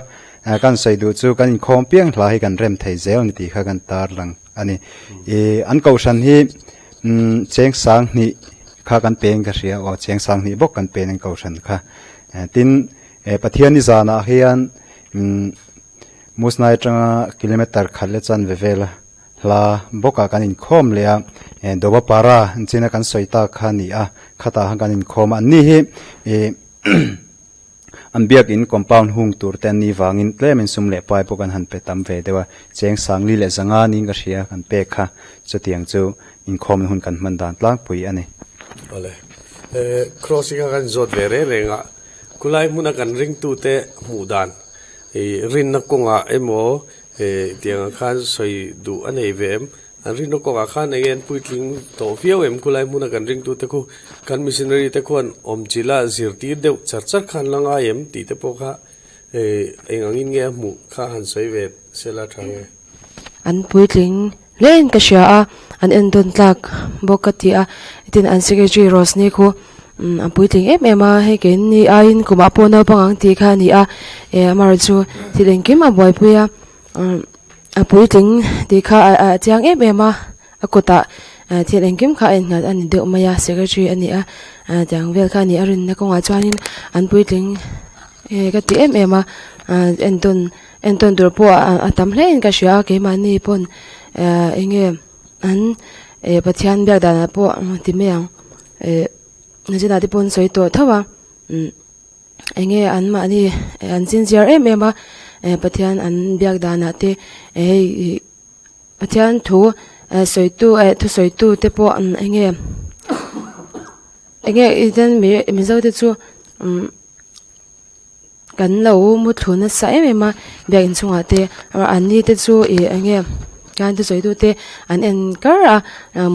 kan sawi duh chu kan inkhawm piang hla hi kan rem thei zel ni tih kha kan tar lang a ni. Ih an kohhran hi cheng sang hnih kha kan peng ka hria aw cheng sang hnih bawk kan pen an kohhran kha. Tin Pathianni zanah hian Musnai atanga kilometer khat leh chanve vela Hla bawkah kan inkhawm leh a, Dobapara an china kan sawi tak kha a ni a, khatah khan kan inkhawm a, anni hi ih An biakin compound hung tur te an nih vangin tlemin sum leh pai pawh kan han pe tam ve deuh a, cheng sangli leh zanga niin ka hria kan pek kha, chutiang chu inkhawmna hun kan hman dan tlangpui a ni. Awle, crossing a kan zawt ve reng reng a, khulai hmuna kan ringtute hmuh dan rinna kawngah emaw tiang ang khan sawi duh a nei ve em? An rinna kawngah khan eng nge an puitling tawh viau em? Khulai hmuna kan ringtute khu kan missionary te khuan awmchilh a zirtir deuh char char khan la ngai em tih te pawh kha eng angin nge a hmuh kha han sawi ve sela tha nge? An puitling hlein ka hria a, an endawn tlak bawk ka ti a, tin an secretary Rosni khu a puitling em em a, hei keini aiin kumah pawh naupang ang tih kha a ni a, amaherawhchu chu thil engkim a buaipui a. A puitling tih kha a chiang em em a, a kutah thil engkim kha a innghat a ni deuh mai a, secretary a ni a, tiang vel kha a ni a rinna kawngah chuanin an puitling ka ti em em a, entawn entawn tur pawh a tam hle in ka hria a, keimahni pawn eng nge an Pathian biak danah pawh ti mai ang nachinah te pawh an sawi tawh tho a. Eng nge an mahni an chinchiar em em a Pathian an biak danah te hei ih Pathian thu sawitu eh thusawitu te pawh eng nge eng nge iten mizo te chu umm kan lo muthlu nasa em em a biak inchungah te an ni te chu ih eng nge Pathian thusawitu te an en kar a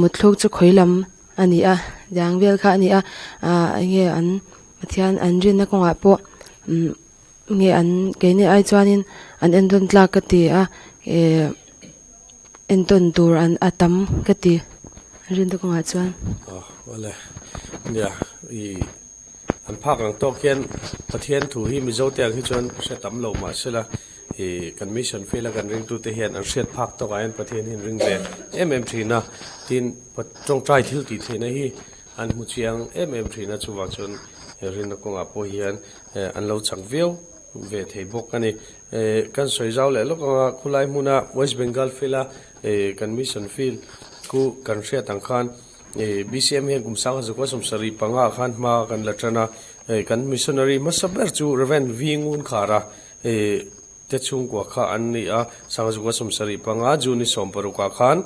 mutthluk chu khawi lam a ni a tiang vel kha a ni a ah eng nge an. Pathian an rinna kawngah pawh umm nge an keini ai chuanin an entawn tlak ka ti a eh entawn tur an a tam ka ti an rinna kawngah chuan. Aw awle nia i an phak ang tawk hian Pathian thu hi Mizo te ang hi chuan hre tam lo mahsela i kan mission field a kan ringtute hian an hriat phak tawkah hian Pathian hi an ring ve em em thin a, tin tawngtai thil tih theihna hi An hmu chiang em em thin a, chuvang chuan he rinna kawngah pawh hian an lo chak viau ve thei bawk a ni. Kan sawi zau leh lawk anga khulai hmuna West Bengal field a kan mission field khu kan hriat ang khan BCM hian kum sang zakua 75 ah khan hma kan la tan a, kan missionary hmasa ber chu Rev. V Ngunkhara te chhungkua kha an ni a, Sangzukua 75 June ni 60 ah khan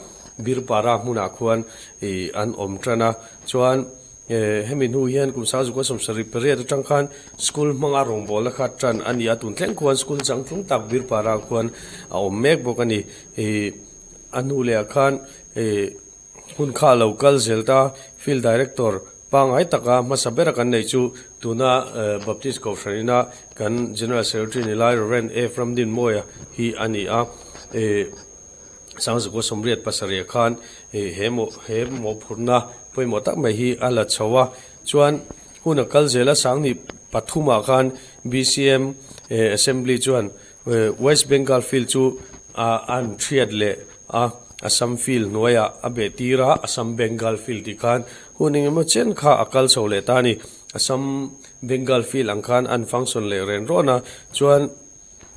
Birpara hmunah khuan ih an awm tan a, chuan hemi hnu hian kum Sangzukua 78 atang khan school hmanga rawngbawlna kha tan a ni a, tun thleng khuan school changtlung tak Birpara khuan a awm mek bawk a ni. Ih a hnu leh ah khan ih Hun kha a lo kal zel ta, Field Director pangngai taka hmasa bera kan neih chu tuna Baptist Kohhran ina kan General Secretary ni lai Rev. F. Ramdinmawia hi a ni a. Sangzakua 87 khan he he mawhphurhna pawimawh tak mai hi a la chho a. Chuan hun a kal zel a, Sangni pathumah khan BCM Assembly chuan West Bengal Field chu an thiat leh a, Assam Field hnuaiah a beh tir a, Assam Bengal Field tih khan hun engemaw chen kha a kal chho leh ta a ni. Assam Bengal Field ang khan an function leh ren rawn a, chuan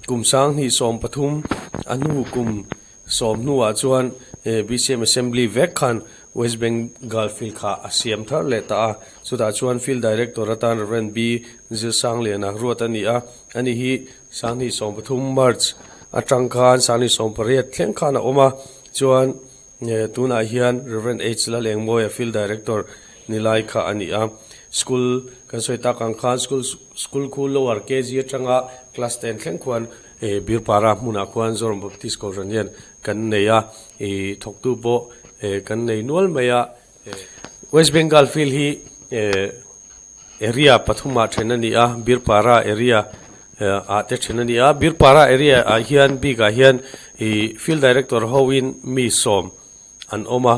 kum 2013 a hnu kum Sawm hnuah chuan BCM Assembly vek khan West Bengal Field kha a siam thar leh ta a. Chutah chuan Field Director atan Rev. B. Zirsangliana ruat a ni a. Ani hi 2013 March atang khan 2018 thleng khan a awm a. Chuan tunah hian Rev. H. Lalengmawia Field Director ni lai kha a ni a. School kan sawi tak ang khan school school khu Lower KG atanga Class ten thleng khuan Birpara hmunah khuan Zoram Baptist Kohhran hian kan nei a, ih thawktu pawh kan nei nual mai a. West Bengal field hi area pathumah then a ni a, Birpara area ah te then a ni a. Birpara area ah hian bikah hian ih field director hoin mi sawm an awm a,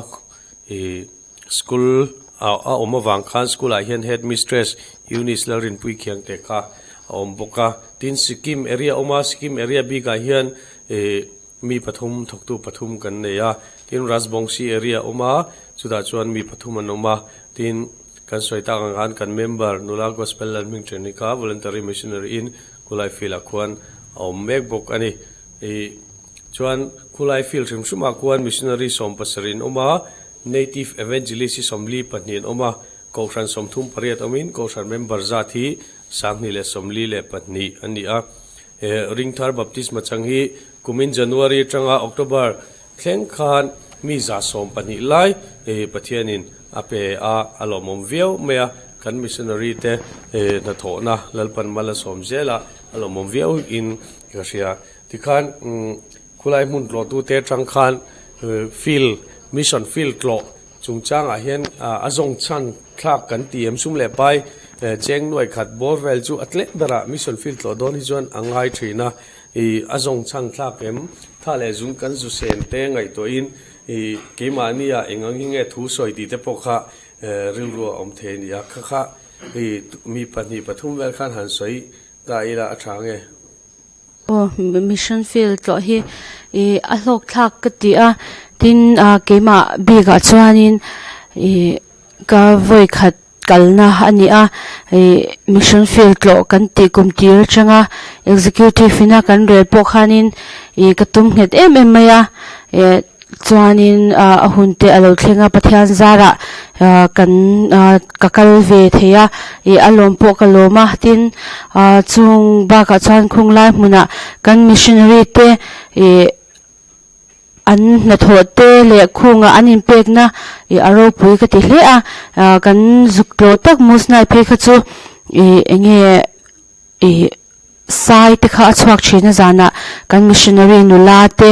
ih school ah a awm avang khan school ah hian head mistress Eunice Lalrinpui Khiangte kha a awm bawk a, tin Sikkim area a awm a, Sikkim area bikah hian ih mi pathum thawktu pathum kan nei a, tin Rajbongshi area a awm a, chutah chuan mi pathum an awm a, tin kan sawi tak ang khan kan member nula Gospel Lalhmingṭheni kha voluntary missionary in Kulai field ah khuan a awm mek bawk a ni. Ih. Chuan khulai field hrim hrimah khuan missionary 17 an awm a, native evangelist hi 42 an awm a, kohhran 38 awmin kohhran member zat hi 2042 a ni a. He Ringthar Baptisma chang hi kumin January atanga October thleng khan mi 112 lai Pathianin a pe a, a lawmawm viau mai a. Kan missionary te hnathawhna Lalpan mal a sawm zel a, a lawmawm viau in ka hria. Tikhan khulai hmun tlawhtute atang khan field, mission field tlawh Chungchangah hian a zawng chhan thlak kan ti em? Sum leh pai cheng nuai khat bawr vel chu a tlem berah mission field tlawh dawn hi chuan a ngai thin a, ih a zawng chhan thlak em? Tha leh zung kan zu sen te ngaihtuahin ih keimahnia eng ang hi nge thu sawi tih te pawh kha rilru a awm thei a ni a, kha kha ih mi 2 3 vel khan han sawi ta ila a tha nge? Aw mission field tlawh hi ih a hlawk thlak ka ti a tin ah keimah bik ah chuanin ih ka vawi khat kalna a ni a ih mission field tlawh kan tih kum tir atanga executive ina kan rel pawh khanin ih ka tum nghet em em mai a eh Chuanin a hun te a lo thleng a, Pathian zarah kan ka kal ve thei a, ih a lawm pawh ka lawm a, tin chung bakah chuan khunglai hmunah kan missionary te ih an hnathawh te leh khungah an inpekna ih a ropui ka ti hle a, kan zuk tlawh tak Musnai phei kha chu ih eng nge ih. Sai te kha a chhuak thin a zanah kan missionary nula te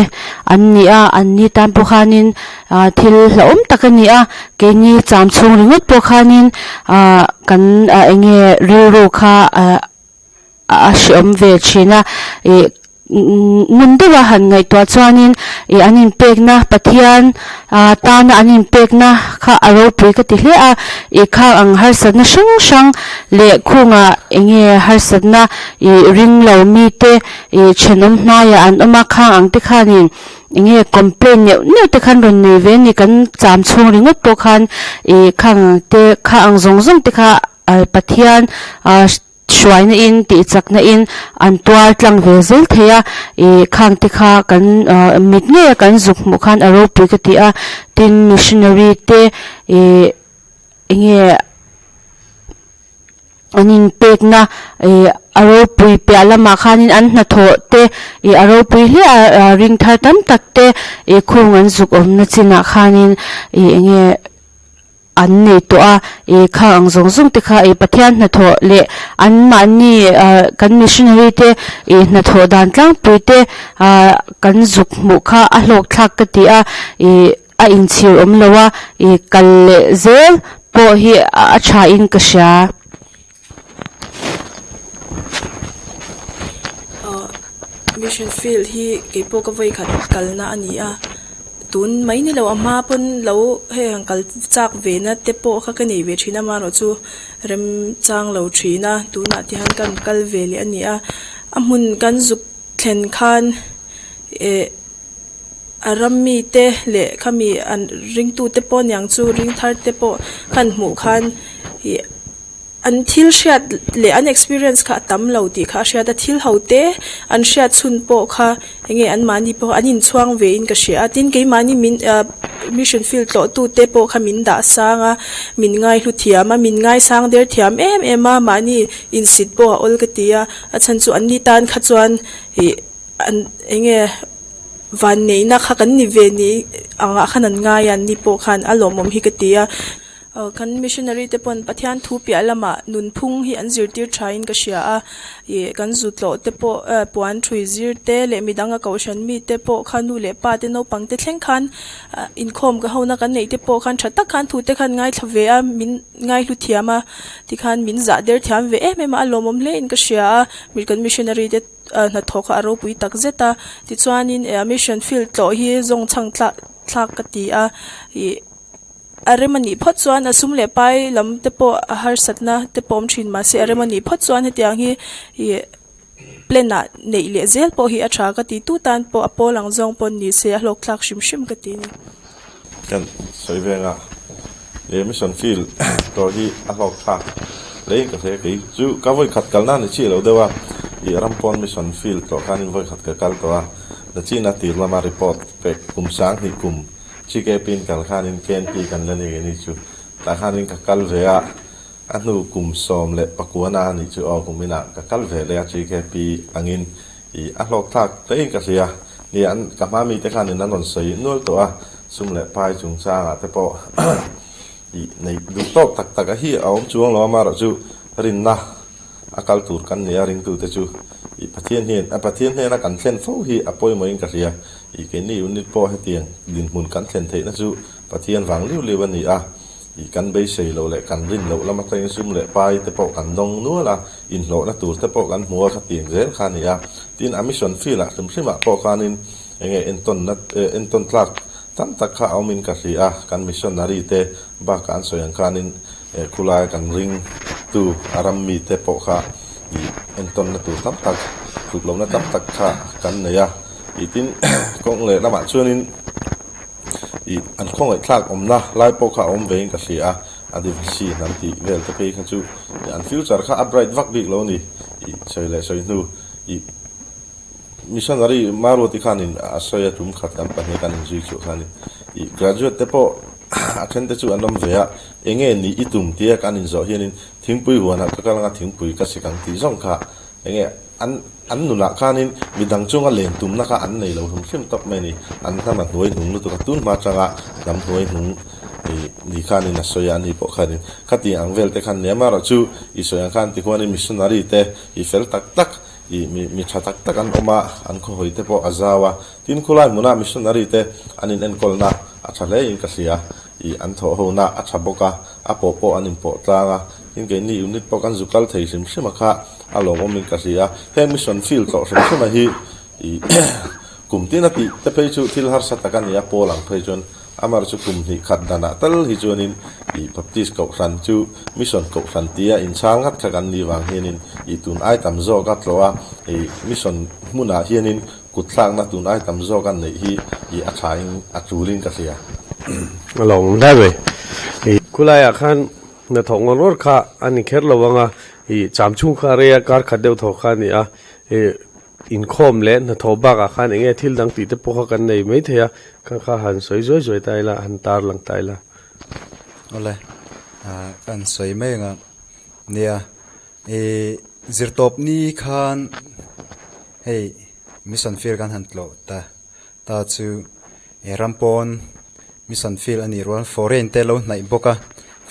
an ni a, an ni tan pawh khanin ah thil hlauhawm tak a ni a, keini cham chhung ringawt pawh khanin ah kan ah eng nge rilru kha ah a hreawm ve thin a ih ngun deuh a han ngaihtuah chuanin ih an inpekna Pathian ah tana an inpekna kha a ropui ka ti hle a ih khang ang harsatna hrang hrang leh khungah eng nge harsatna ih ring lo mite ih thenawm hnaiah an awm a khang ang te khanin eng nge complain neuh neuh te khan rawn nei ve a ni kan cham chhung ringawt pawh khan ih khang ang te kha ang zawng zawng te kha Pathian ah. Hruaina in tih chakna in an tuar tlang ve zel thei a, ih khang te kha kan mit ngei a kan zuk hmuh khan a ropui ka ti a, tin missionary te ih eng nge an inpekna ih a ropui piah lamah khanin an hnathawh te ih a ropui hle a ring thar tam tak te ih khung an zuk awmna chinah khanin ih eng nge. An nei tawh a, ih kha ang zawng zawng te kha ih Pathian hnathawh leh an mahni ah kan missionary te ih hnathawh dan tlangpui te ah kan zuk hmuh kha a hlawk thlak ka ti a, ih a inchhir awm lo a, ih kal leh zel pawh hi a tha in ka hria. Mission field hi keipawh ka vawi khat kalna a ni a, tun mai ni lo a hma pawn lo hei han kal chak ve na te pawh kha ka nei ve thin a amaherawhchu rem chang lo thin a tunah te hian kan kal ve leh a ni a, a hmun kan zuk thlen khan eh a ram mite leh khami an ringtute pawh aniang chu ring thar te pawh khan hmuh khan ih. An thil hriat leh an experience kha a tam lo tih kha a hriat a, thil ho te an hriat chhun pawh kha eng nge anmahni pawh an inchhuang ve in ka hria a, tin keimahni min ah mission field tlawh tu te pawh kha min dah sang a, min ngaihlu thiam a, min ngaisang der thiam em em a, mahni insit pawh a awl ka ti a, a chhan chu anni tan kha chuan ih an eng nge vanneihna kha kan ni ve ni angah khan an ngai a, anni pawh khan a lawmawm hi ka ti a. Kan missionary te pawn Pathian thu piah lamah nunphung hi an zirtir thain ka hria a, ih kan zu tlawh te pawh puan thui zir te leh midang a kohhran mi te pawh kha nu leh pa te naupang te thleng khan inkhawm ka hona kan neih te pawh khan tha tak khan thu te khan ngaithla ve a, min ngaihlu thiam a, tikhan min zah der thiam ve em em a, a lawmawm hle in ka hria a, kan missionary te hnathawh kha a ropui tak zet a, tichuanin mission field tlawh hi zawng chhang thlak thlak ka ti a, ih. A rem a nih phawt chuan a sum leh pai lam te pawh a harsatna te pawh awm thin mahse a rem a nih phawt chuan hetiang hi ih plan ah neih leh zel pawh hi a tha ka ti tu tan pawh a pawl ang zawng pawn ni se a hlawk thlak hrim hrim ka ti a ni. Kan sawi veng a, leh mission field tawh hi a hlawk thlak hle ka hre kei chu ka vawi khat kalna ni chiah lo deuh a, ih ram pawn mission field tawh khanin vawi khat ka kal tawh a, nachina tir lama report pek kum 2000 kum CKP in kal khanin KNP kan la ni nge ni chu tah khanin ka kal ve a. A hnu kum 19 a nih chu aw kum inah ka kal ve leh a TKP angin i a hlawk thlak hlein ka hria. Ni an ka hma mite khanin an rawn sawi nual tawh a, sum leh pai chungchangah te pawh i neih duh tawk tak tak a hi a awm chuang lo a, amaherawhchu rinna a kal tur kan nia ringtute chu i Pathian hian a Pathian hnena kan thlen fo hi a pawimawhin ka hria. I keini unit pawh hetiang dinhmun kan thlen theihna chu Pathian vang liu liu a ni a. I kan beisei loh leh kan rin loh lam atangin sum leh pai te pawh kan dawng nual a, inhlawhna tur te pawh kan hmu a kha tiang zel kha a ni a. Tin, a mission field ah hrim hrim ah pawh khanin enge entawnna entawn tlak tam tak kha a awmin ka hria a, kan missionary te bakah an sawi ang khanin khulai kan ring tu a ram mi te pawh kha i entawnna tur tam tak, tluk lohna tam tak kha kan nei a. I tin, kawng leh lamah chuanin. Ih, an khawngaihthlak awmna lai pawh kha a awm vein ka hria a, Adivasi hnam tih vel te phei kha chu an future kha a bright vak bik lo a ni. Ih, sawi leh sawi hnu, ih, missionary Maruati khanin a sawi a tum khat kan pahnih kan inzui chuah khanin, ih, graduate te pawh a then te chu an awm ve a, enge nih i tum tia kan inzawh hianin thingpui huanah ka kal anga thingpui ka sik ang tih zawng kha Enge an an nunah khanin midang chunga len tumna kha an nei lo hrim hrim tawp mai a ni. An hnam a hnuai hnung lutuk a, tun hma atanga hnam hnuai hnung ih ni khanin a sawi a, ani pawh khanin khati ang vel te khan nia. Amaherawh chu i sawi ang khan tihuanin missionary te i fel tak tak ih mi mi tha tak tak an awm a, an khawhawi te pawh a zau a. Tin khulai hmunah missionary te an inenkawlna a tha hle in ka hria. Ih an thawh hona a tha bawk a, a pawh pawh an inpawh tlang a, tin keini unit pawh kan zu kal thei hrim hrim a kha a lawmawmin ka hria a, heng mission field tlawh hrim hrim a hi ih kum tin a tih te phei chu thil harsa tak a ni a, pawl ang phei chuan amar chu kum hnih khat danah tal hi chuanin ih Baptist kohhran chu mission kohhran tia inchhang ngat kha kan nih vang hianin ih tun ai tam zawk a tlawh a, ih mission hmunah hianin Kut thlakna tun ai tam zawk an neih hi i a tha in a tul in ka hria. A lo awm hle mai. I khulaiah khan hnathawk ngawr ngawr kha a ni kher lo ang a, i cham chhung kha rei a kar khat deuh thawk kha a ni a, i inkhawm leh hnathawh bakah khan eng nge thil dang tih te pawh kha kan nei mai thei a, kha kha han sawi zuai zuai ta ila, han tar lang ta ila. Awle, ka han sawi mai ang a, nia I zirtawp ni khan hei mission field kan han tlawh ta ta chu he ram pawn mission field a nih rual foreign te lo hnaih bawk a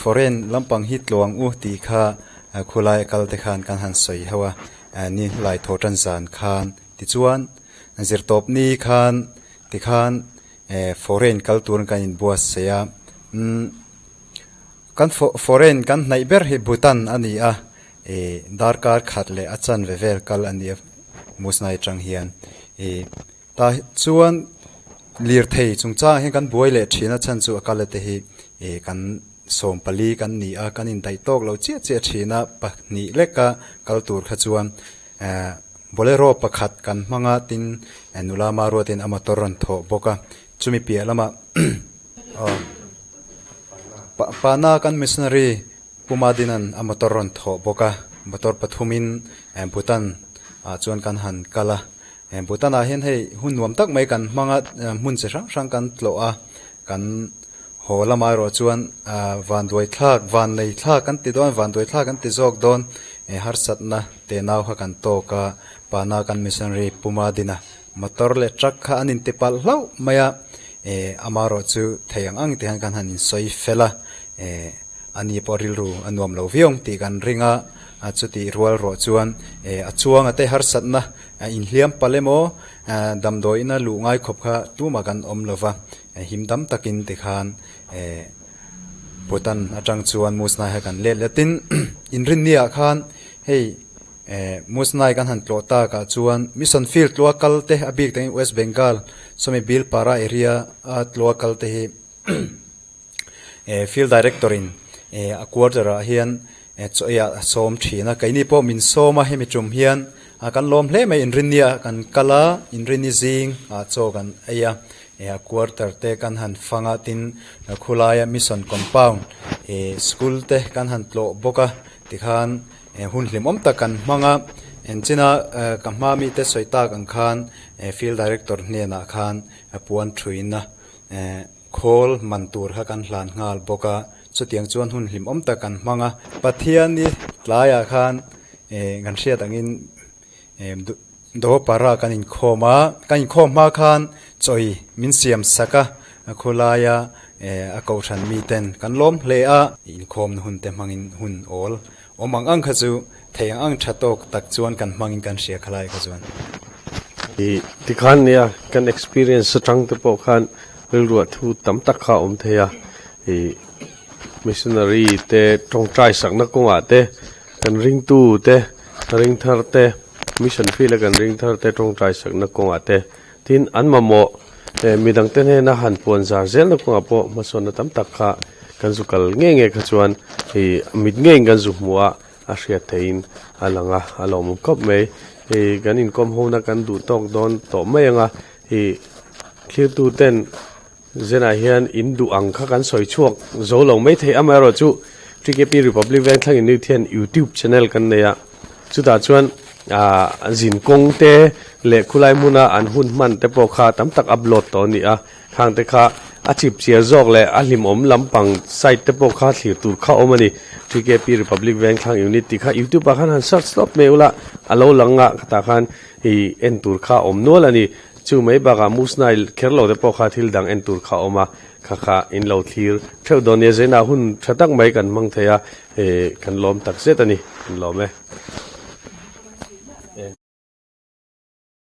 foreign lampang hi tluang u tih kha khulai a kal te khan kan han sawi ho a ni hlai thaw tan zan khan tichuan zirtawp ni khan tikhan foreign kal turin kan inbuatsaih a umm. Kan foreign kan hnaih ber hi Bhutan a ni a, ih darkar khat leh a chanve vel kal a ni a Musnai atang hian. Ih tah chuan lirthei chungchangah hian kan buai leh thin a chhan chu a kal a te hi ih kan 14 kan ni a, kan indaih tawk lo chiah chiah thin a, pahnih leka kal tur kha chuan eh Bolero pakhat kan hmang a tin nula Maruatin a motor rawn thawh bawk a, chumi piah lamah Aw. Pana kan missionary Pu Madinan a motor rawn thawh bawk a, motor pathumin Bhutan ah chuan kan han kal a. Bhutan ah hian hei hun nuam tak mai kan hmang a, hmun chi hrang hrang kan tlawh a, kan haw lamah erawh chuan vanduai thlak, vannei thlak kan ti dawn, vanduai thlak kan ti zawk dawn, harsatna tenau kha kan tawk a, Pana kan missionary Pu Madina Motor leh truck kha an inti palh hlauh mai a, eh amaherawh chu thei ang ang tihian kan han insawi fel a, eh ani pawh rilru a nuam lo viau ang tih kan ring a, a chutih rual rawh chuan eh a chuanga te harsatna a inhliam palh emaw eh damdawiina luh ngai khawp kha tumah kan awm lo va, him dam takin tikhan eh Bhutan atang chuan Musnai kha kan let let tin inrinniah khan hei. Eh, Musnai kan han tlawh tak ah chuan Mission Field tlua kal te a bik takin West Bengal sawmi Bilpara area a tlua kal te hi eh Field Director in eh a quarter ah hian eh chaw ei ah a sawm thin a, keini pawh min sawm a hemi tum hian ah kan lawm hle mai inrinni ah kan kal a, inrinni zing ah chaw kan ei a, eh a quarter te kan han fang a tin khulaia Mission Compound eh school te kan han tlawh bawk a tikhan Hun hlimawm tak kan hmang a, enchina ka hma mite sawi tak ang khan Field Director hnenah khan puan thuina khawl man tur kha kan hlan nghal bawk a. Chutiang chuan hun hlimawm tak kan hmang a. Pathiani tlaiah khan kan hriat angin Dawpara kan inkhawm a, kan inkhawm hma khan chawi min siam sak a, khawlaia a kohhran miten kan lawm hle a. Inkhawmna hun te hmangin hun awl awm ang ang kha chu thei ang ang tha tawk tak chuan kan hmangin kan hria khalai kha chuan. I tikhan nia kan experience atang te pawh khan rilruah thu tam tak kha a awm thei a, i missionary te tawngtai sakna kawngah te kan ringtu te ringthar te mission field a kan ringthar te tawngtai sakna kawngah te tin an mamawh midang te hnena han puan zar zelna kawngah pawh hmasawnna tam tak kha kan zu kal nge nge kha chuan ih mit ngeiin kan zu hmu a a hriat theihin a lang a a lawmawm khawp mai ih kan inkawm hona kan duh tawk dawn tawh mai ang a ih thlirtu ten Zenah hian in duh ang kha kan sawi chhuak zo lo mai thei amaherawh chu TKP Republic Vengthlang Unit hian YouTube channel kan nei a, chutah chuan aah zin kawng te leh khulai hmuna an hun hman te pawh kha tam tak upload tawh a ni a, khang te kha a chip chiar zawk leh a hlimawm lampang site te pawh kha thlir tur kha awm a ni. TKP Republic Vengthlang Unit tih kha YouTube ah khan han search tawp mai ula a lo lang a, khatah khan ih en tur kha a awm nual a ni. Chu mai bakah Musnai kher lo te pawh kha thil dang en tur kha a awm a, kha kha in lo thlir theuh dawn nia, Zaina hun tha tak mai kan hmang thei a, kan lawm tak zet a ni, kan lawm e.